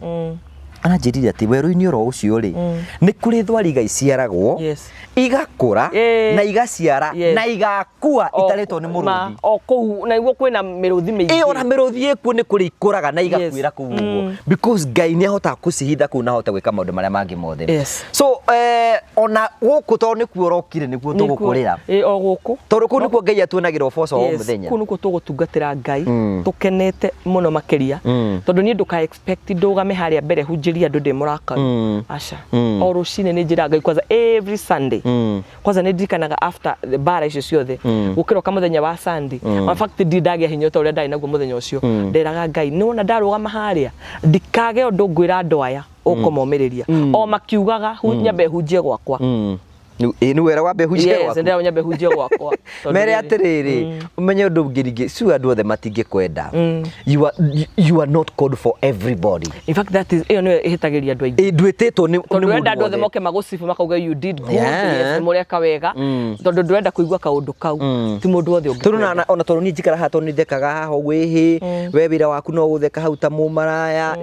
aranjĩrire atĩ werũ-inĩ oro ũcio rĩ, nĩ kũrĩ thwariga iciaragwo, igakũra na igaciara na igakua itarĩtwo nĩ mũrũthi. O kũu na iguo kwĩna mĩrũthi mĩingĩ. Ĩ, ona mĩrũthi ĩkuo nĩ kũrĩ ikũraga na igakuĩra kũu ũguo, because Ngai nĩ ahotaga kũcihitha kũu na ahote gwĩka maũndũ marĩa mangĩ mothe. So ona gũkũ tondũ nĩkuo ũrokire, nĩkuo tũgũkũrĩra. Ĩ, o gũkũ. Tondũ kũu nĩkuo Ngai atuonagĩra ũboco o mũthenya. Kũu nĩkuo tũgũtungatĩra Ngai tũkenete mũno makĩria, tondũ niĩ ndũka expect ndũgame harĩa mbere hunjĩrie andũ ndĩ mũrakaru. Aca. O rũcinĩ nĩ njĩraga Ngai kwanza, every Sunday kwanza nĩ ndirikanaga after the bara icio ciothe gũkĩroka mũthenya wa Sunday. In fact, ndi ndagĩa hinya ta ũrĩa ndarĩ naguo mũthenya ũcio. Nderaga Ngai, nĩwona ndarũgama harĩa ndikage ũndũ ngwĩra andũ aya ũkũmomĩrĩria o makiugaga nyambe hunjie gwakwa. Ĩ, nĩ wera wambe hunjie gwaku. Ndĩra nyambe hunjie gwakwa. Tondũ Mere rĩrĩ- atĩrĩrĩ, ũmenye ũndũ ũngĩ rĩngĩ, cu andũ othe matingĩkwenda. You are not called for everybody. In fact, that is ĩyo nĩyo ĩhĩtagĩria andũ aingĩ. Ĩ, ndwĩtĩtwo nĩ Tondũ nĩ ndũrenda mũndũ andũ othe wothe. moke magũcibu makauga you did good, Yeah. yes, mũreka wega, tondũ ndũrenda kũigua kaũndũ kau. Ti mũndũ wothe Tondũ ũngĩkwenda. Ona tondũ niĩ njikara haha, tondũ nĩ thekaga haha ũguo, ĩhĩ, we wĩra waku no gũtheka hau ta mũmaraya.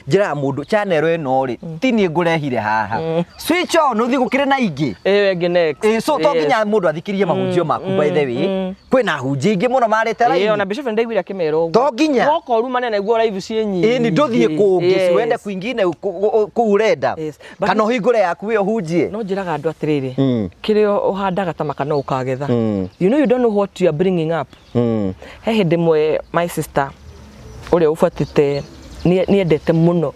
Njĩraga mũndũ channel ĩno rĩ, ti niĩ ngũrehire haha, switch on ũthiĩ gũkĩrĩ na ingĩ. Ĩyo ĩngĩ next. Ĩ, so to nginya mũndũ athikĩrie mahunjio maku. By the way, kwĩna hunjia ingĩ mũno marĩte Ĩĩ, ona raini. Bishop nĩndaiguire akĩmera ũguo. To nginya. Woka ũrumane na iguo live ciĩ nyingĩ. Ĩ, nĩ ndũthiĩ kũngĩ, si wende kwingine kũu ũrenda, kana ũhingũre yaku ĩyo hunjie. No njĩraga andũ atĩrĩrĩ, kĩrĩa ũhandaga ta maka no ũkagetha. You don't know what you are bringing up. He hĩndĩ ĩmwe my sister ũrĩa ũbuatĩte nĩ endete mũno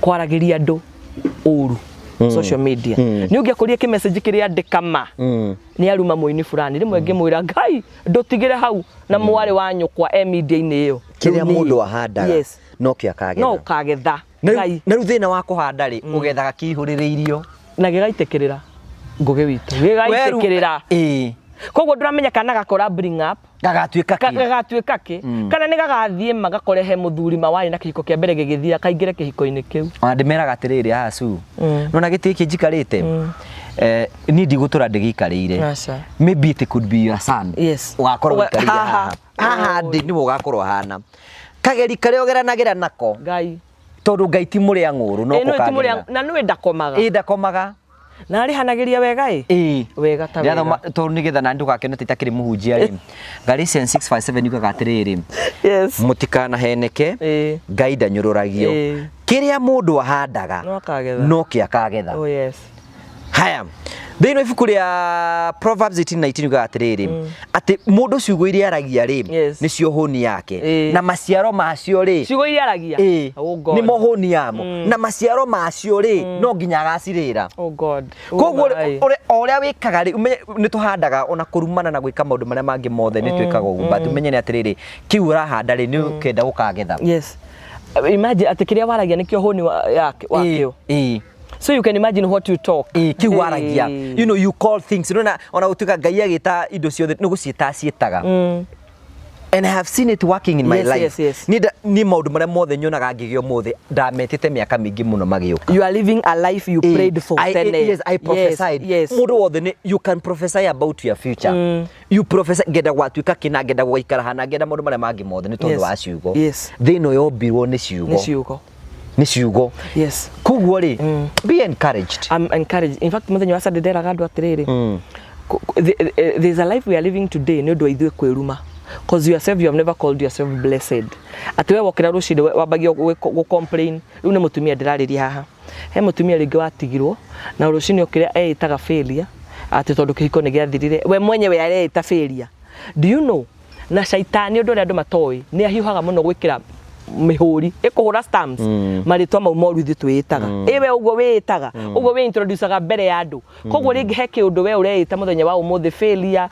kwaragĩria andũ ũru social media. Nĩ ũngĩakorire kĩmessage kĩrĩa andĩka ma nĩ aruma mũini fulani, rĩmwe ngĩmwĩra, Ngai ndũtigĩre hau na mwarĩ wa nyũkwa e media-inĩ ĩyo. Kĩrĩa Rĩu niĩ- mũndũ ahandaga nokĩo akagetha. No ũkagetha. Na rĩu- Ngai. Na rĩu thĩna wa kũhanda rĩ, ũgethaga kĩihũrĩrĩirio. Na gĩgaitĩkĩrĩra ngũgĩ witũ, gĩgaitĩkĩrĩra. Koguo ndũramenya kana gakora bring up Gagatuĩka kĩ. Gagatuĩka kĩ, kana nĩ gagathiĩ ma gakore he mũthuri ma warĩ na kĩhiko kĩa mbere gĩgĩthira kaingĩre kĩhiko-inĩ kĩu. Ona ndĩmeraga atĩrĩrĩ haha cu, nona gĩtĩ gĩkĩ njikarĩte, niĩ ndigũtũra ndĩgĩikarĩire. Aca. Maybe it could be your son ũgakorwo ũikarĩire haha. Haha haha ndĩ nĩwe ũgakorwo hana kageri karĩa ũgeranagĩra nako. Ngai. Tondũ Ngai ti mũrĩa ng'ũrũ no Ĩ, nĩwe ti mũrĩa kũkagerera. Na nĩwe ndakomaga. Ĩ, ndakomaga. Na arĩhanagĩria wega ĩ. Wega ta Ndĩrathoma wega. tondũ nĩgetha na ndũgakene ta itakĩrĩ mũhunjia rĩ, Galatians 6:7 yugaga atĩrĩrĩ, mũtikanaheneke, Ngai ndanyũrũragio. Kĩrĩa mũndũ ahandaga No akagetha. no kĩo akagetha. Oh yes. Haya, thĩinĩ wa ibuku rĩa Proverbs 18:19 yugaga atĩrĩrĩ, atĩ mũndũ ciugo iria aragia rĩ, nĩcio hũni yake, na maciaro macio rĩ, Ciugo iria aragia. Oh God. Nĩmo hũni yamo, na maciaro macio rĩ, no nginya agacirĩra. Oh God. Oh Koguo my. o ũrĩa wĩkaga rĩ, ũmenye nĩ tũhandaga ona kũrumana na gwĩka maũndũ marĩa mangĩ mothe nĩ twĩkaga ũguo, but ũmenye nĩ atĩrĩrĩ, kĩu ũrahanda rĩ, nĩ ũkenda gũkagetha. Yes, imagine atĩ kĩrĩa waragia nĩkĩo hũni wakĩo. So you can imagine what you talk. Ĩ, kĩu waragia. You call things, nona ona gũtuĩka Ngai agĩta indo ciothe nĩ gũciĩta aciĩtaga, and I have seen it working in my life. Niĩ maũndũ marĩa mothe nyonaga ngĩgĩa ũmũthĩ, ndametĩte mĩaka mĩingĩ mũno magĩũka. You are living a life you prayed for tene. Yes, I prophesied. Mũndũ wothe nĩ you can prophesy about your future. You prophesy, ngenda gwatuĩka kĩna, ngenda gũgaikara hana, ngenda maũndũ marĩa mangĩ mothe nĩ tondũ wa ciugo. Thĩ ĩno yombirwo nĩ ciugo. Nĩ ciugo. Nĩ ciugo. Koguo rĩ, be encouraged. I'm encouraged. In fact, mũthenya wa Sunday nderaga andũ atĩrĩrĩ, there's a life we are living today nĩ ũndũ wa ithuĩ kwĩruma, cause yourself, you have never called yourself blessed. Atĩ we wokĩra rũcinĩ wambagia gũ complain. Rĩu nĩ mũtumia ndĩrarĩria haha, he mũtumia rĩngĩ watigirwo na rũcinĩ okĩra eĩtaga failure, atĩ tondũ kĩhiko nĩ gĩathirire, we mwenyewe areĩta failure. Do you know, na caitani, ũndũ ũrĩa andũ matoĩ, nĩ ahiũhaga mũno gwĩkĩra mĩhũri ĩkũhũra stamps marĩtwa mau moru ithuĩ twĩĩtaga. Ĩ, we ũguo wĩĩtaga ũguo, wĩ introducaga mbere ya andũ. Koguo rĩngĩ he kĩũndũ we ũreĩta mũthenya wa ũmũthĩ, failure,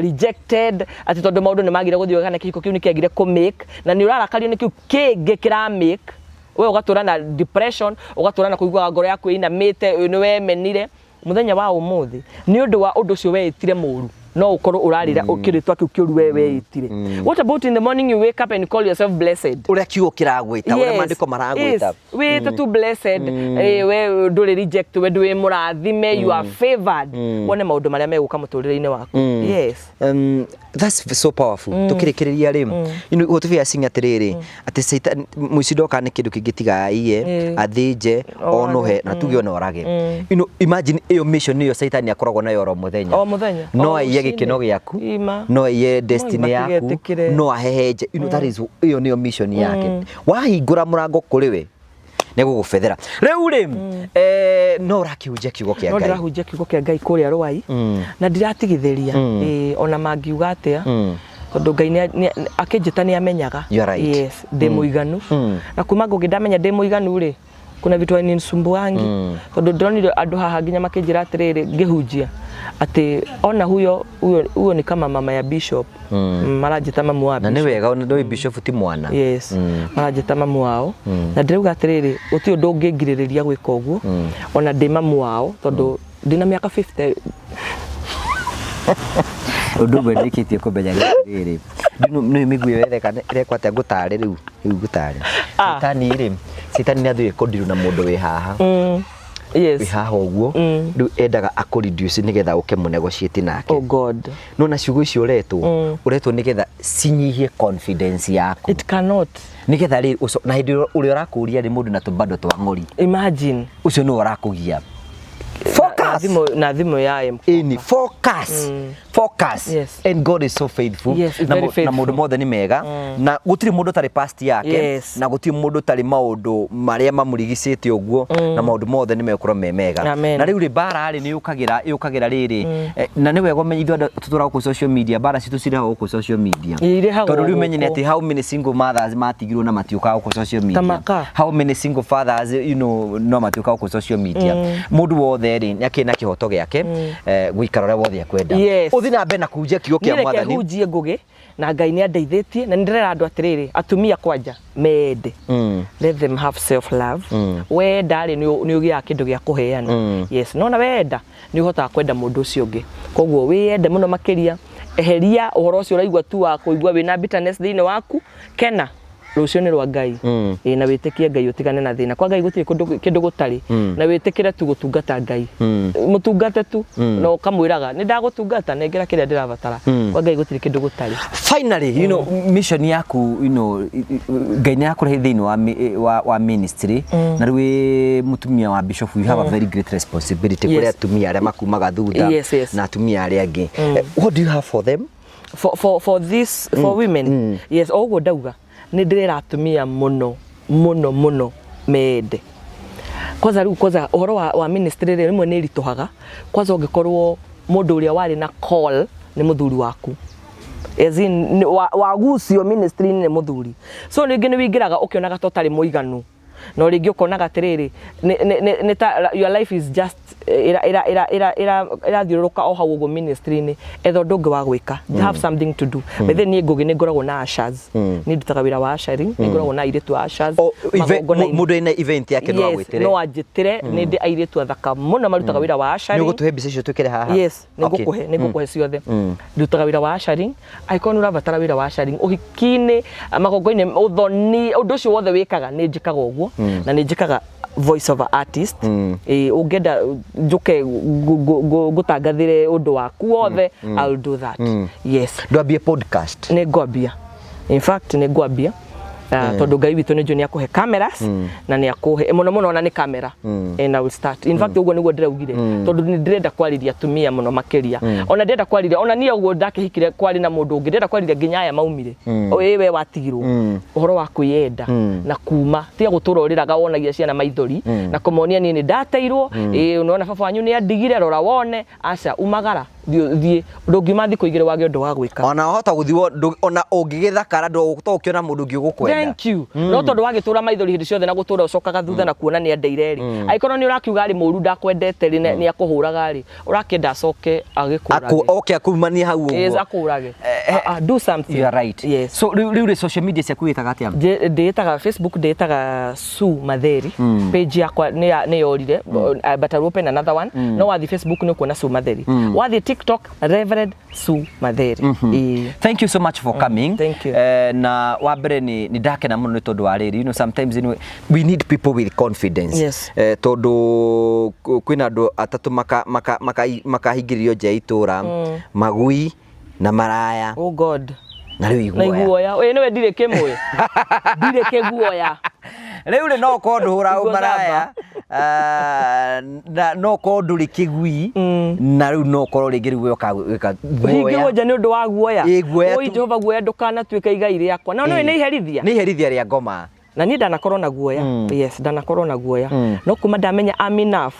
rejected, atĩ tondũ maũndũ nĩ magire gũthiĩ wega kana kĩhiko kĩu nĩ kĩagire kũ make, na nĩ ũrarakario nĩ kĩu kĩngĩ kĩra make we ũgatũra na depression, ũgatũra na kũiguaga ngoro yaku ĩinamĩte, nĩ wemenire. Mũthenya wa ũmũthĩ nĩ ũndũ wa ũndũ ũcio weĩtire mũru. No ũkorwo ũrarĩra kĩrĩtwa kĩu kĩũru we weĩtire. What about in the morning you wake up and call yourself blessed? Ũrĩa kiugo kĩragwĩta, ũrĩa maandĩko maragwĩta. Yes. Wĩte tu blessed, we ndũrĩ reject, we ndũrĩ mũrathime, you are favored, wone maũndũ marĩa megũka mũtũrĩre-inĩ waku. Yes. That's so powerful. Tukĩrĩkĩrĩria rĩ, gũtubia sing atĩrĩrĩ, atĩ Satan mũici ndoka nĩ kĩndũ kĩngĩ tiga aiye, athĩnje, onohe na tuge ona orage. Imagine ĩyo mission nĩyo Satan akoragwo nayo oro mũthenya. O mũthenya. No O aiye rũcinĩ. Gĩkeno gĩaku, Ima. no aiye destiny yaku, matigetĩkĩre. no ahehenje. That is, ĩyo nĩyo mission yake. Wahingũra mũrango kũrĩ we, nĩ gũgũbethera. Rĩu rĩ, no ũrakĩhunjia kiugo kĩa No Ngai. Ndĩrahunjia kiugo kĩa Ngai kũrĩa Rwai na ndiratigithĩria. Ona mangiuga atĩa, tondũ Ngai akĩnjĩta nĩ amenyaga. You are right. Yes, ndĩ mũiganu, na kuma ngũgĩ ndamenya ndĩ mũiganu rĩ, kuna vitu havinisumbuangi, tondũ ndĩronire andũ haha nginya makĩnjĩra atĩrĩrĩ, ngĩhunjia atĩ ona huyo huyo huyo ni kama mama ya bishop. Maranjĩta mamu wa Na nĩ bishop. Wega, ona ndũĩ bishop ti mwana. Yes, maranjĩta mamu wao, na ndĩrauga atĩrĩrĩ, gũtirĩ ũndũ ũngĩngirĩrĩria gwĩka ũguo ona ndĩ mamu wao, tondũ ndĩna mĩaka 50. Ũndũ ũmwe ndĩkĩtie kũmenya nĩ atĩrĩrĩ, nĩ mĩguĩ ĩyo ĩreka ĩrekwo atĩa? Ngũtare rĩu, rĩu ngũtare. Ah. Caitani rĩ, caitani nĩ athũire kũndirwo na mũndũ wĩ haha, wĩ haha ũguo. Rĩu endaga akũ-reduce nĩgetha ũke mũnegotiate nake. Oh God. No na ciugo icio ũretwo nĩgetha cinyihie confidence yaku. It cannot. Nĩgetha rĩ na hĩndĩ ĩrĩa ũrĩa ũrakũria rĩ, mũndũ na tũbando twa ng'ori, Imagine. Ũcio nĩwe ũrakũgia. Na Focus. thimũ, na thimũ ya M. Ĩni, focus, focus. And God is so faithful. Yes, Na very na faithful. maũndũ mothe nĩ mega, na gũtirĩ mũndũ ũtarĩ past yake, na gũtirĩ mũndũ ũtarĩ maũndũ marĩa mamũrigicĩte ũguo, na maũndũ mothe nĩ megũkorwo me mega. Amen. Na rĩu rĩ, mbara rĩ, nĩ yũkagĩra rĩrĩ, na nĩ wega ũmenye ithuĩ andũ tũtũraga gũkũ social media, mbara citũ cirehagwo gũkũ social media. Irehagwo Tondũ rĩu menye nĩ gũkũ. Atĩ how many single mothers matigirwo na matiũkaga gũkũ social media? Tamaka. How many single fathers no matiũkaga gũkũ social media? Mũndũ wothe rĩ, nĩ akĩrĩ na kĩhoto gĩake gũikara ũrĩa wothe akwenda. Ũthiĩ na mbere na kũhunjia kiugo kĩa Niĩ reke Mwathani. Hunjie ngũgĩ, na Ngai nĩ andeithĩtie, na nĩ ndĩrera andũ atĩrĩrĩ, atumia kwanja mende, let them have self love. Wenda rĩ, nĩ ũgĩaga kĩndũ gĩa kũheana. Yes, nona wenda nĩ ũhotaga kwenda mũndũ ũcio ũngĩ, koguo wĩyende mũno makĩria. Eheria ũhoro ũcio ũraigua tu wa kũigua wĩna bitterness thĩinĩ waku. Kena, rũciũ nĩ rwa Ngai. Ĩĩ, na wĩtĩkie Ngai, ũtigane na thĩna. Kwa Ngai gũtirĩ kũndũ kĩndũ gũtarĩ, na wĩtĩkĩre tu gũtungata Ngai. Mũtungate tu na ũkamwĩraga, nĩ ndagũtungata, nengera kĩrĩa ndĩrabatara. Kwa Ngai gũtirĩ kĩndũ gũtarĩ. Finally, mission yaku, Ngai nĩ akũrehe thĩinĩ wa ministry, na rĩu wĩ mũtumia wa bishop, you have a very great responsibility kũrĩ atumia arĩa makumaga thutha na atumia arĩa angĩ. What do you have for them? For this, for women, yes, o ũguo ndauga, nĩ ndĩrera atumia mũno mũno mũno mende. Kwanza rĩu, kwanza ũhoro wa ministry rĩ, rĩmwe nĩ ĩritũhaga, kwanza ũngĩkorwo mũndũ ũrĩa warĩ na call nĩ mũthuri waku, as in wagucio ministry-inĩ nĩ mũthuri. So rĩngĩ nĩ wĩingĩraga ũkĩonaga ta ũtarĩ mũiganu, no rĩngĩ ũkonaga atĩrĩrĩ, nĩ ta your life is just ĩrathiũrũrũka o hau ũguo ministry-inĩ. Etha ũndũ ũngĩ wa gwĩka, you have something to do. By then niĩ Ngũgĩ nĩ ngoragwo na ushers, niĩ ndutaga wĩra wa ushering, nĩ ngoragwo na airĩtu a ushers O, magongona-inĩ. Mũndũ ena event yake no Yes, agwĩtĩre? No anjĩtĩre. Nĩ ndĩ airĩtu athaka mũno marutaga wĩra wa Nĩ ushering. ũgũtũhe mbica icio twĩkĩre haha? Yes, nĩ ngũkũhe, nĩ ngũkũhe ciothe. Ndutaga wĩra wa ushering. Angĩkorwo nĩ ũrabatara wĩra wa ushering ũhiki-inĩ, magongona-inĩ, ũthoni, ũndũ ũcio wothe wĩkaga, nĩ njĩkaga ũguo, na nĩ njĩkaga voice over artist. Ũngĩenda njũke ngũtangathĩre ũndũ waku wothe, I'll do that, yes. Ndwambie podcast? Nĩ ngwambia, in fact nĩ ngwambia, tondũ Ngai witũ nĩ njũĩ nĩ akũhe cameras, na nĩ akũhe mũno mũno, ona nĩ camera, and I will start. In fact ũguo nĩguo ndĩraugire, tondũ nĩ ndĩrenda kwarĩria atumia mũno makĩria. Ona ndĩrenda kwarĩria, ona niĩ ũguo ndakĩhikire kwarĩ na mũndũ ũngĩ, ndĩrenda kwarĩria nginya aya maumire, ĩ we watigirwo, ũhoro wa kwĩyenda na kuma tiga gũtũra ũrĩraga, wonagia ciana maithori na kũmonia niĩ nĩ ndateirwo. Ĩ unaona baba wanyu nĩ andigire, rora wone. Aca, umagara, thiĩ thiĩ, ndũngiuma thikũ 2 wage ũndũ wa gwĩka. Ona wahota gũthiĩ ona ũngĩgĩthakara, ndũgũkorwo ũkĩona mũndũ ũngĩ ũgũkwenda. Thank you. No tondũ wagĩtũra maithori hĩndĩ ciothe na gũtũra ũcokaga thutha na kuona nĩ andeire rĩ, angĩkorwo nĩ ũrakiuga arĩ mũru, ndakwendete rĩ, nĩ akũhũraga rĩ, ũrakĩenda acoke agĩkũrage? Oke akumanie hau Yes, ũguo. akũrage. Ah, ah, do something. You are right. Yes. So rĩu rĩ, social media ciaku wĩtaga atĩa? Ndĩĩtaga Facebook, ndĩĩtaga Sue Matheri. Page yakwa nĩ yorire, but I will open another one. No wathi Facebook nĩ ũkuona Sue Matheri. Wathiĩ TikTok Reverend Sue Matheri. Ĩĩ. Thank you so much for coming. Thank you. Na wa mbere nĩ ndakena mũno nĩ tondũ wa rĩrĩ, sometimes we need people with confidence. Tondũ kwĩna andũ atatũ makahingĩrĩrio nja ya itũra, magui na maraya. Oh God. Na rĩu Na iguoya. iguoya. Ĩĩ nĩwe ndirĩ kĩmwe. Ndirĩ kĩguoya. Rĩu rĩ no ũkorwo ndũhũra Iguo ũmaraya, na no ũkorwo ndũrĩ kĩgui, na rĩu no ũkorwo rĩngĩ rĩu we ũka guoya. Hingĩrwo nja nĩ ũndũ wa guoya. Ĩ, guoya Oi tu. Jehova, guoya ndũkanatuĩke igai rĩakwa. Na nĩ iherithia. Nĩ iherithia rĩa ngoma. Na niĩ ndanakorwo na guoya. Yes, ndanakorwo na guoya. No kuma ndamenya I'm enough.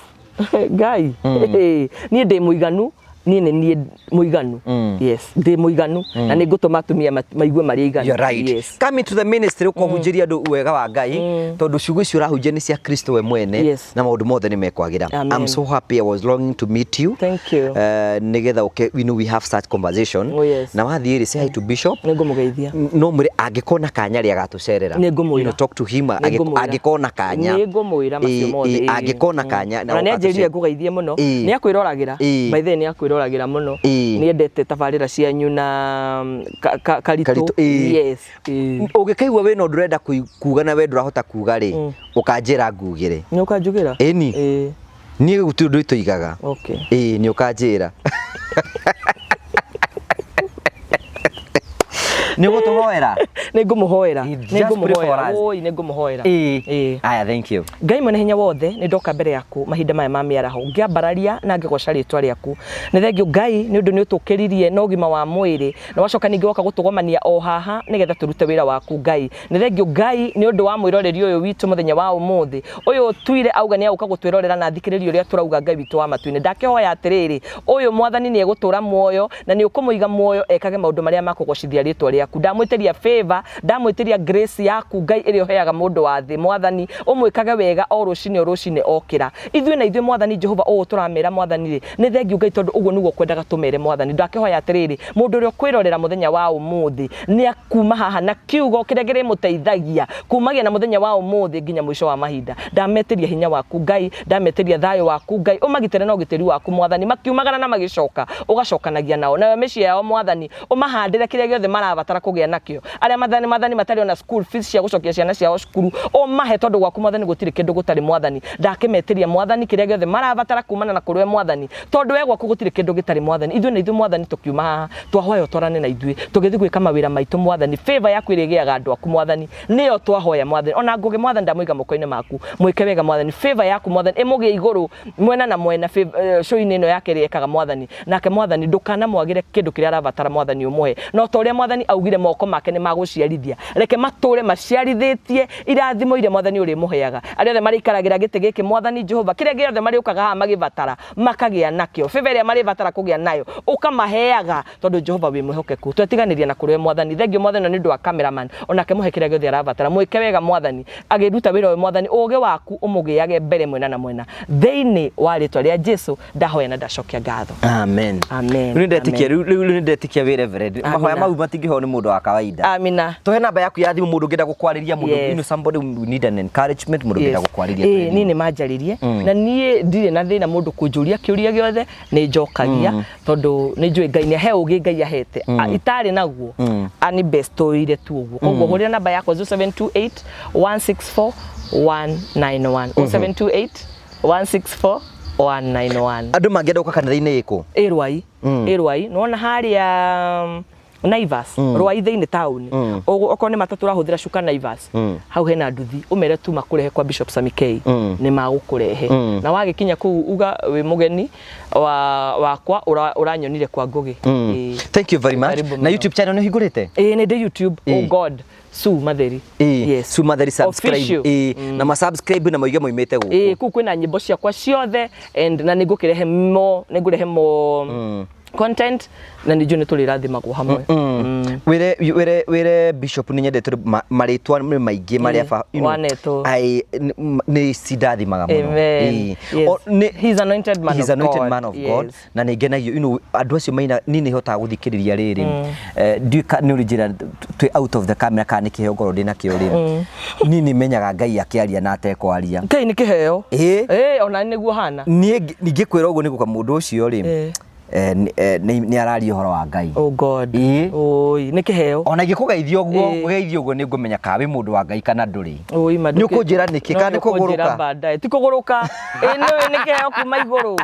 Ngai. Niĩ ndĩ mũiganu, niĩ nĩ niĩ mũiganu. Yes, ndĩ mũiganu na nĩ ngũtũma atumia maigue marĩ aiganu. You're right. Yes. Come into the ministry ũkahunjĩria andũ wega wa Ngai, tondũ ciugo icio ũrahunjia nĩ cia Kristo we mwene, na maũndũ mothe nĩ mekwagĩra. Amen. I'm so happy, I was longing to meet you. Thank you. Nĩgetha ũke, we have such conversation. Oh, yes. Na wathiĩ rĩ, say hi to Bishop. Nĩ ngũmũgeithia. No mwĩre angĩkona kanya rĩ agatũcerera. Nĩ ngũmwĩra. Talk to him, Nĩ ngũmwĩra. angĩkona kanya. Nĩ ngũmwĩra macio mothe. Angĩkona kanya na Ona nĩ anjĩrire ũgatũce- ngũgeithie mũno. Nĩ akwĩroragĩra. By the way, nĩ akwĩroragĩra mũno. Nĩ endete tabarĩra cianyu na Karitũ. Karitũ, ĩĩ. Yes. Ũngĩkaigua wĩna ũndũ ũrenda kuga na we ndũrahota kuga rĩ, ũkanjĩra ngugĩre. Nĩ ũkanjugĩra? Ĩni. Ĩĩ. Niĩ gũtirĩ ũndũ itoigaga. Okay. Ĩĩ, nĩ ũkanjĩra. Nĩ ũgũtũhoera? Nĩ ngũmũhoera. He Nĩ just pray for ngũmũhoera. us. Oi, nĩ ngũmũhoera. Ĩĩ. Ĩĩ. Aya, thank you. Ngai mwene hinya wothe, nĩ ndoka mbere yaku mahinda maya ma mĩaraho ngĩambararia na ngĩgoca rĩtwa rĩaku. Nĩ thengio Ngai nĩ ũndũ nĩ ũtũkĩririe na ũgima wa mwĩrĩ, na wacoka ningĩ woka gũtũgomania o haha nĩgetha tũrute wĩra waku Ngai. Nĩ thengio Ngai nĩ ũndũ wa mwĩroreri ũyũ witũ mũthenya wa ũmũthĩ ũyũ ũtuire auga nĩ agũka gũtwĩrorera na athikĩrĩrie ũrĩa tũrauga Ngai witũ wa matu-inĩ. Ndakĩhoya atĩrĩrĩ, ũyũ Mwathani nĩ egũtũra muoyo na nĩ ũkũmũiga muoyo ekage maũndũ marĩa makũgocithia rĩtwa rĩaku. Ndamwĩtĩria favor, ndamwĩtĩria grace yaku Ngai ĩrĩa ũheaga mũndũ wa thĩ. Mwathani ũmwĩkage wega o rũcinĩ o rũcinĩ okĩra. Ithuĩ na ithuĩ Mwathani Jehova ũũ tũramera Mwathani rĩ, nĩ thengio Ngai tondũ ũguo nĩguo kwendaga tũmere Mwathani. Ndakĩhoya atĩrĩrĩ, mũndũ ũrĩa ũkwĩrorera mũthenya wa ũmũthĩ nĩ akuma haha na kiugo kĩrĩa kĩrĩmũteithagia kumagia na mũthenya wa ũmũthĩ nginya mũico wa mahinda. Ndametĩria hinya waku Ngai, ndametĩria thayũ waku Ngai, ũmagitĩre na ũgitĩri waku Mwathani, makiumagara na magĩcoka ũgacokanagia nao. Nayo mĩciĩ yao Mwathani ũmahandĩre kĩrĩa gĩothe marabatara kũgĩa nakĩo. Arĩa Mwathani matarĩ ona school fees cia gũcokia ciana ciao cukuru ũmahe, tondũ gwaku Mwathani gũtirĩ kĩndũ gũtarĩ Mwathani. Ndakĩmetĩria Mwathani kĩrĩa gĩothe marabatara kumana na kũrĩ we Mwathani, tondũ we gwaku gũtirĩ kĩndũ gĩtarĩ Mwathani. Ithuĩ na ithuĩ Mwathani tũkiuma haha twahoya ũtwarane na ithuĩ tũgĩthiĩ gwĩka mawĩra maitũ Mwathani. Favor yaku ĩrĩa ĩgĩaga andũ aku Mwathani nĩyo twahoya Mwathani. Ona Ngũgĩ Mwathani ndamũiga moko-inĩ maku, mwĩke wega Mwathani. Favor yaku Mwathani ĩmũgĩe igũrũ mwena na mwena show-inĩ ĩno yake ĩrĩa ekaga Mwathani. Nake Mwathani ndũkanamwagĩre kĩndũ kĩrĩa arabatara Mwathani ũmũhe. No ta ũrĩa Mwathani augire moko make nĩ magũciarithia, reke matũre maciarithĩtie irathimo iria Mwathani ũrĩmũheaga. Arĩa othe marĩikaragĩra gĩtĩ gĩkĩ Mwathani Jehova, kĩrĩa gĩothe marĩũkaga haha magĩbatara makagĩa nakĩo, favor ĩrĩa marĩbatara kũgĩa nayo ũkamaheaga, tondũ Jehova wĩ mwĩhokeku. Twetiganĩria na kũrĩ we Mwathani. Thengio Mwathani na nĩ ũndũ wa cameraman, onake mũhe kĩrĩa gĩothe arabatara. Mwĩke wega Mwathani agĩruta wĩra ũyũ Mwathani, ũgĩ waku ũmũgĩage mbere mwena na mwena. Thĩinĩ wa rĩtwa rĩa Jesu ndahoya na ndacokia ngatho. Amen. Amen. Rĩu nĩndetĩkia, Amen. rĩu nĩndetĩkia wĩ reverend. Amina. Mahoya mau matingĩheo nĩ mũndũ wa kawaida. Amina. Tũhe namba yaku ya thimũ mũndũ ũngĩenda gũkwarĩria, mũndũ, Yes. somebody who need an encouragement, mũndũ ũngĩenda gũkwarĩria. Ĩĩ, niĩ nĩ manjarĩrie na niĩ ndirĩ na thĩna mũndũ kũnjũria kĩũria gĩothe nĩ njokagia, tondũ nĩ njũĩ Ngai nĩ he ũgĩ Ngai ahete itarĩ naguo ani bestoire tu ũguo. Koguo hũrĩra namba yakwa 0728 164 191, 0728 164 191. Andũ mangĩenda gũka kanitha-inĩ ĩkũ? Ĩ Rwai. Ĩ Rwai nĩwona harĩa Naivas, Rwai thĩinĩ taũni. Okorwo nĩ matatũ ũrahũthĩra, cuka Naivas, hau hena nduthi, ũmere tu makũrehe kwa Bishop Sammy K, nĩ magũkũrehe. Na wagĩkinya kũu uga wĩ mũgeni wakwa ũranyonire kwa Ngũgĩ. Ĩĩ. Thank you very much. Karibu Na mũno. YouTube channel nĩ ũhingũrĩte? Ĩĩ, nĩ ndĩ YouTube. Oh God, Sue Matheri. Yes. Sue Matheri, subscribe. Official. Ĩĩ, na ma subscribe na moige moimĩte gũkũ. Ĩĩ, kũu kwĩna nyĩmbo ciakwa ciothe and na nĩngũkĩrehe mo nĩngũrehe mo content na nĩ njũĩ nĩ tũrĩrathimagwo hamwe. Wĩre wĩre wĩre Bishop nĩ nyendete tondũ marĩtwa nĩ maingĩ marĩa Wanetwo. Nĩ cindathimaga mũno. Amen. Yes. He's anointed man He's of anointed God. man of God. Yes. Na nĩ ngenagio andũ acio maina niĩ nĩ hotaga gũthikĩrĩria rĩrĩ. Ndiũĩ nĩ ũrĩ njĩra twĩ out of the camera kana nĩ kĩheo ngorwo ndĩ nakĩo rĩ, niĩ nĩ menyaga Ngai akĩaria na atekwaria. Ngai nĩ kĩheo. Ĩĩ. Ĩĩ, ona nĩguo hana. Niĩ ingĩkwĩra ũguo nĩ gũka mũndũ ũcio rĩ. Nĩ araria ũhoro wa Ngai. Oh God. Ĩĩ. Oi, nĩ kĩheo. Ona ingĩkũgeithia ũguo, Ĩĩ. ũgeithio ũguo, nĩ ngũmenya kana wĩ mũndũ wa Ngai kana ndũrĩ. Oi, ma Nĩ ũkũnjĩra nĩkĩ, no kana nĩ nĩ ũkũnjĩra kũgũrũka? baadaye. Ti kũgũrũka. Ĩ nĩ nĩ kĩheo kuma igũrũ.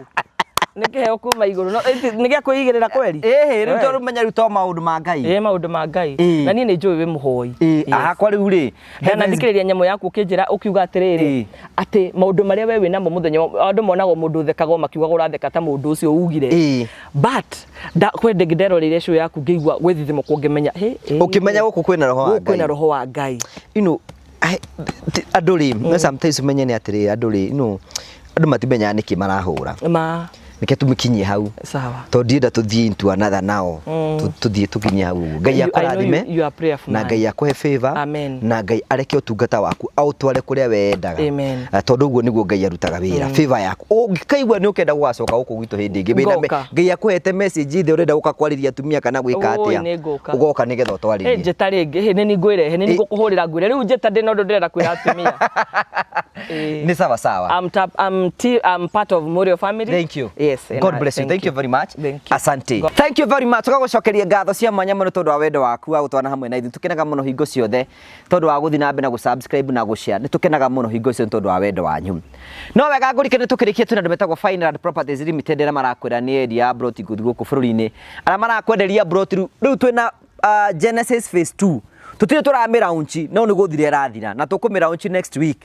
Nĩ kĩheo kuma igũrũ. No nĩ gĩa kwĩigĩrĩra kweri. Ĩhĩ, rĩu We. tondũ menya rĩu to maũndũ ma Ngai. Ĩ maũndũ ma Ngai. Ĩĩ. Na niĩ nĩ njũĩ wĩ mũhoi. Ĩĩ, Yes. hakwa rĩu rĩ, Ndanathikĩrĩria nyamũ yaku ũkĩnjĩra ũkiuga atĩrĩrĩ, Ĩĩ. atĩ maũndũ marĩa we wĩnamo mũthenya andũ monagwo mũndũ ũthekagwo makiugaga ũratheka ta mũndũ ũcio ugire. Ĩĩ. But kwĩ ndĩngĩ nderoreire show yaku ngĩigua gwĩthithimũkwo ngĩmenya hĩ, ĩ, Ũkĩmenya gũkũ kwĩna roho wa gũkũ kwĩna Ngai. roho wa Ngai. Andũ rĩ, no sometimes ũmenye nĩ atĩrĩrĩ, andũ rĩ, andũ matimenyaga nĩkĩ marahũra. Ma. Nĩkĩo tũmĩkinyie hau. Sawa. Tondũ ndienda tũthiĩ into another now. Tũthiĩ tũkinye hau ũguo. Ngai I know akũrathime you are prayerful na man. Ngai akũhe favor. Amen. Na Ngai areke ũtungata waku aũtware kũrĩa wendaga. Amen. Tondũ ũguo nĩguo Ngai arutaga wĩra. Favor yaku ũngĩkaigua nĩ ũkenda gũgacoka gũkũ gwitũ hĩndĩ ĩngĩ, wĩna Ngoka. Ngai akũhete message ithe ũrenda gũka kwarĩria atumia kana gwĩka Oi, atĩa, nĩ ngũka. ũgoka nĩgetha Ĩ ũtwarĩrie. njĩta rĩngĩ, hĩ, nĩ ngwĩrehe, nĩ ngũkũhũrĩra ngwĩre rĩu njĩta ndĩna ũndũ ndĩrenda kwĩra atumia. Ĩ. Nĩ sawa sawa. I'm part of Morio family. Thank you. Yes. And God I bless you. Thank you very much. Thank you. Asante. Thank you very much. Tũgagũcokeria ngatho cia mwanya mũno tondũ wa wendo waku wa gũtwana hamwe na ithuĩ. Tũkenaga mũno hingo ciothe tondũ wa gũthiĩ na mbere na gũ-subscribe na gũ-share. Nĩ tũkenaga mũno hingo ciothe tondũ wa wendo wanyu. No wega ngũrike nĩ tũkĩrĩkie twĩna andũ metagwo Fineland Properties Limited arĩa marakwĩra nĩ endia a broti ngũthi gũkũ bũrũri-inĩ. Arĩa marakwenderia broti rĩu twĩna Genesis Phase 2. Tũtirĩ tũramĩraunchi no nĩ gũthira ĩrathira na tũkũmĩraunchi next week.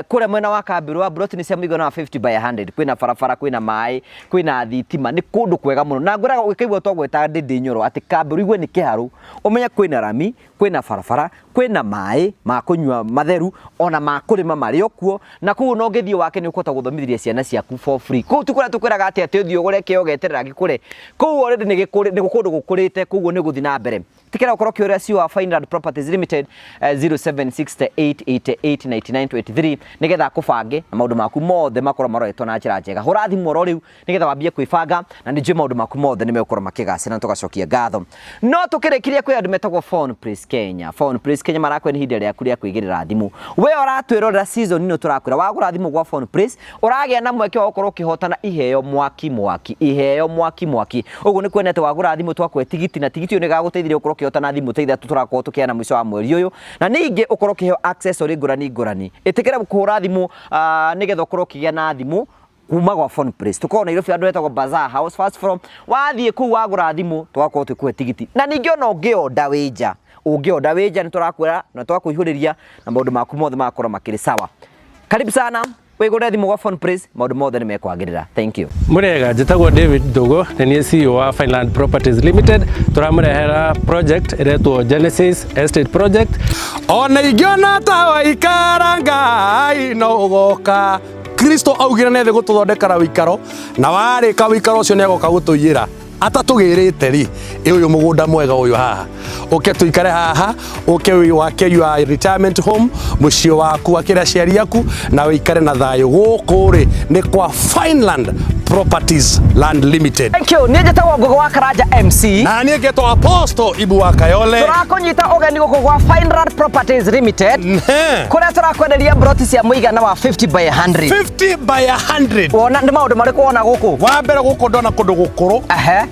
Kũrĩa mwena wa Kambĩrũ broti nĩ cia mũigana wa 50 by 100. Kwĩna barabara, kwĩna maĩ, kwĩna thitima, nĩ kũndũ kwega mũno. Na ngwĩraga ũgĩkaigua twagweta Ndĩndĩ Nyoro atĩ Kambĩrũ igue nĩ kĩharũ, ũmenye kwĩna rami, kwĩna barabara, kwĩna maĩ ma kũnyua matheru, ona ma kũrĩma marĩ o kuo, na koguo no ũngĩthiĩ wake nĩ ũkũhota gũthomithĩria ciana ciaku for free. Kũu ti kũrĩa tũkwĩraga atĩ atĩ ũthiĩ ũgũre kĩo ũgeterera gĩkũre. Kũu already nĩ gĩkũrĩ, nĩ kũndũ gũkũrĩte, koguo nĩ gũthiĩ na mbere. Tikera gũkorwo ũkĩũria CEO wa Fineland Properties Limited, 0768889923 nĩgetha akũbange na maũndũ maku mothe makorwo maroretwo na njĩra njega. Hũra thimũ oro rĩu nĩgetha wambie kwĩbanga na nĩ njũĩ maũndũ maku mothe nĩ megũkorwo makĩgacĩra na tũgacokia ngatho. No tũkĩrĩkĩria kwĩ andũ metagwo Phone Place Kenya. Phone Place Kenya marakwĩra nĩ ihinda rĩaku rĩa kwĩgĩrĩra thimũ. We ũratwĩrorera season ĩno tũrakwĩra wagũra thimũ gwa Phone Place ũragĩa na mweke wa gũkorwo ũkĩhotana iheo mwaki mwaki, iheo mwaki mwaki. Ũguo nĩ kuona atĩ wagũra thimũ twakũhe tigiti na tigiti ũyũ nĩ gagũteithĩrĩria gũkorwo ũkĩhotana thimũ ta ithatũ tũrakorwo tũkĩheana mũico wa mweri ũyũ, na ningĩ ũkorwo ũkĩheo accessory ngũrani ngũrani. Ĩtĩkĩra kũhũra thimũ nĩgetha ũkorwo ũkĩgĩa na thimũ kuma gwa Phone Place. Tũkoragwo Nairobi andũ etagwo Bazaar House first floor. Wathiĩ kũu wagũra thimũ tũgakorwo twĩkũhe tigiti, na ningĩ ona ũngĩonda wĩ nja, ũngĩonda wĩ nja nĩ tũrakwĩra na twakũihũrĩria na maũndũ maku mothe magakorwo makĩrĩ sawa. Karibu sana, wĩgũre thimũ gwa Phone Place, maũndũ mothe nĩ mekwagĩrĩra. Thank you. Murega, njĩtagwo David Ndugu, nĩ niĩ CEO wa Fineland Properties Limited. Tũramũrehera project ĩretwo Genesis Estate Project. Ona ingĩona ta waikara Ngai no ũgoka. Kristo augire nĩ gũtũthondekera wĩikaro, na warĩka wĩikaro ũcio nĩ agoka gũtũiyĩra. Atatũgĩrĩte rĩ, ĩ ũyũ mũgũnda mwega ũyũ haha, ũke tũikare haha, ũke wake your retirement home, mũciĩ waku wakĩre aciari aku na wĩikare na thayũ. Gũkũ rĩ nĩ kwa Fineland Properties Land Limited. Thank you. Niĩ njĩtagwo Ngũgĩ wa Karanja MC. Na niĩ ngetwo Apostle Ibu wa Kayole. Tũrakũnyita ũgeni gũkũ gwa Fineland Properties Limited kũrĩa tũrakwenderia broti cia mũigana wa 50 by 100. 50 by 100. Wona nĩ maũndũ marĩkũ wona gũkũ? Wa mbere gũkũ ndona kũndũ gũkũrũ,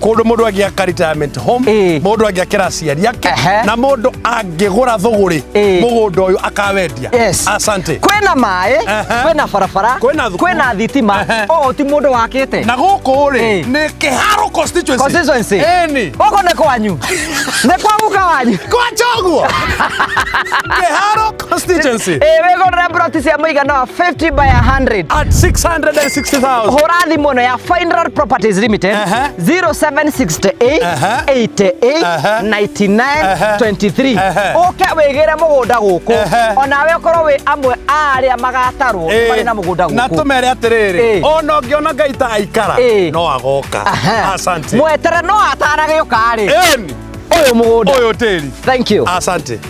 kũndũ mũndũ angĩaka retirement home, mũndũ angĩakĩra aciari ake, na mũndũ angĩgũra thũgũrĩ mũgũnda ũyũ akawendia. Yes. Asante. Kwĩna maĩ, kwĩna barabara, Kwĩna thukuru. kwĩna thitima. Ũũ ti mũndũ wakĩte. Na gũkũ rĩ nĩ Kĩharũ constituency. Constituency. Ĩni. Gũkũ nĩ kwanyu. Nĩ kwa guka wanyu. Kwa Choguo. Kĩharũ constituency. Ĩ wĩgũrĩre broti cia mũigana wa 50 by 100 at 660,000. Hũra thimũ ĩno ya Fineland Properties Limited 0768 88 99 23. Ũke wĩgĩre mũgũnda gũkũ, onawe ũkorwo wĩ amwe a arĩa magatarwo marĩ na mũgũnda Na gũkũ. tũmere atĩrĩrĩ, ona ũngĩona Ngai ta aikara no agoka. Asante. Mwetere no atanagĩũka rĩ. Ĩni. Ũyũ mũgũnda. Ũyũ tĩri. Thank you. Asante.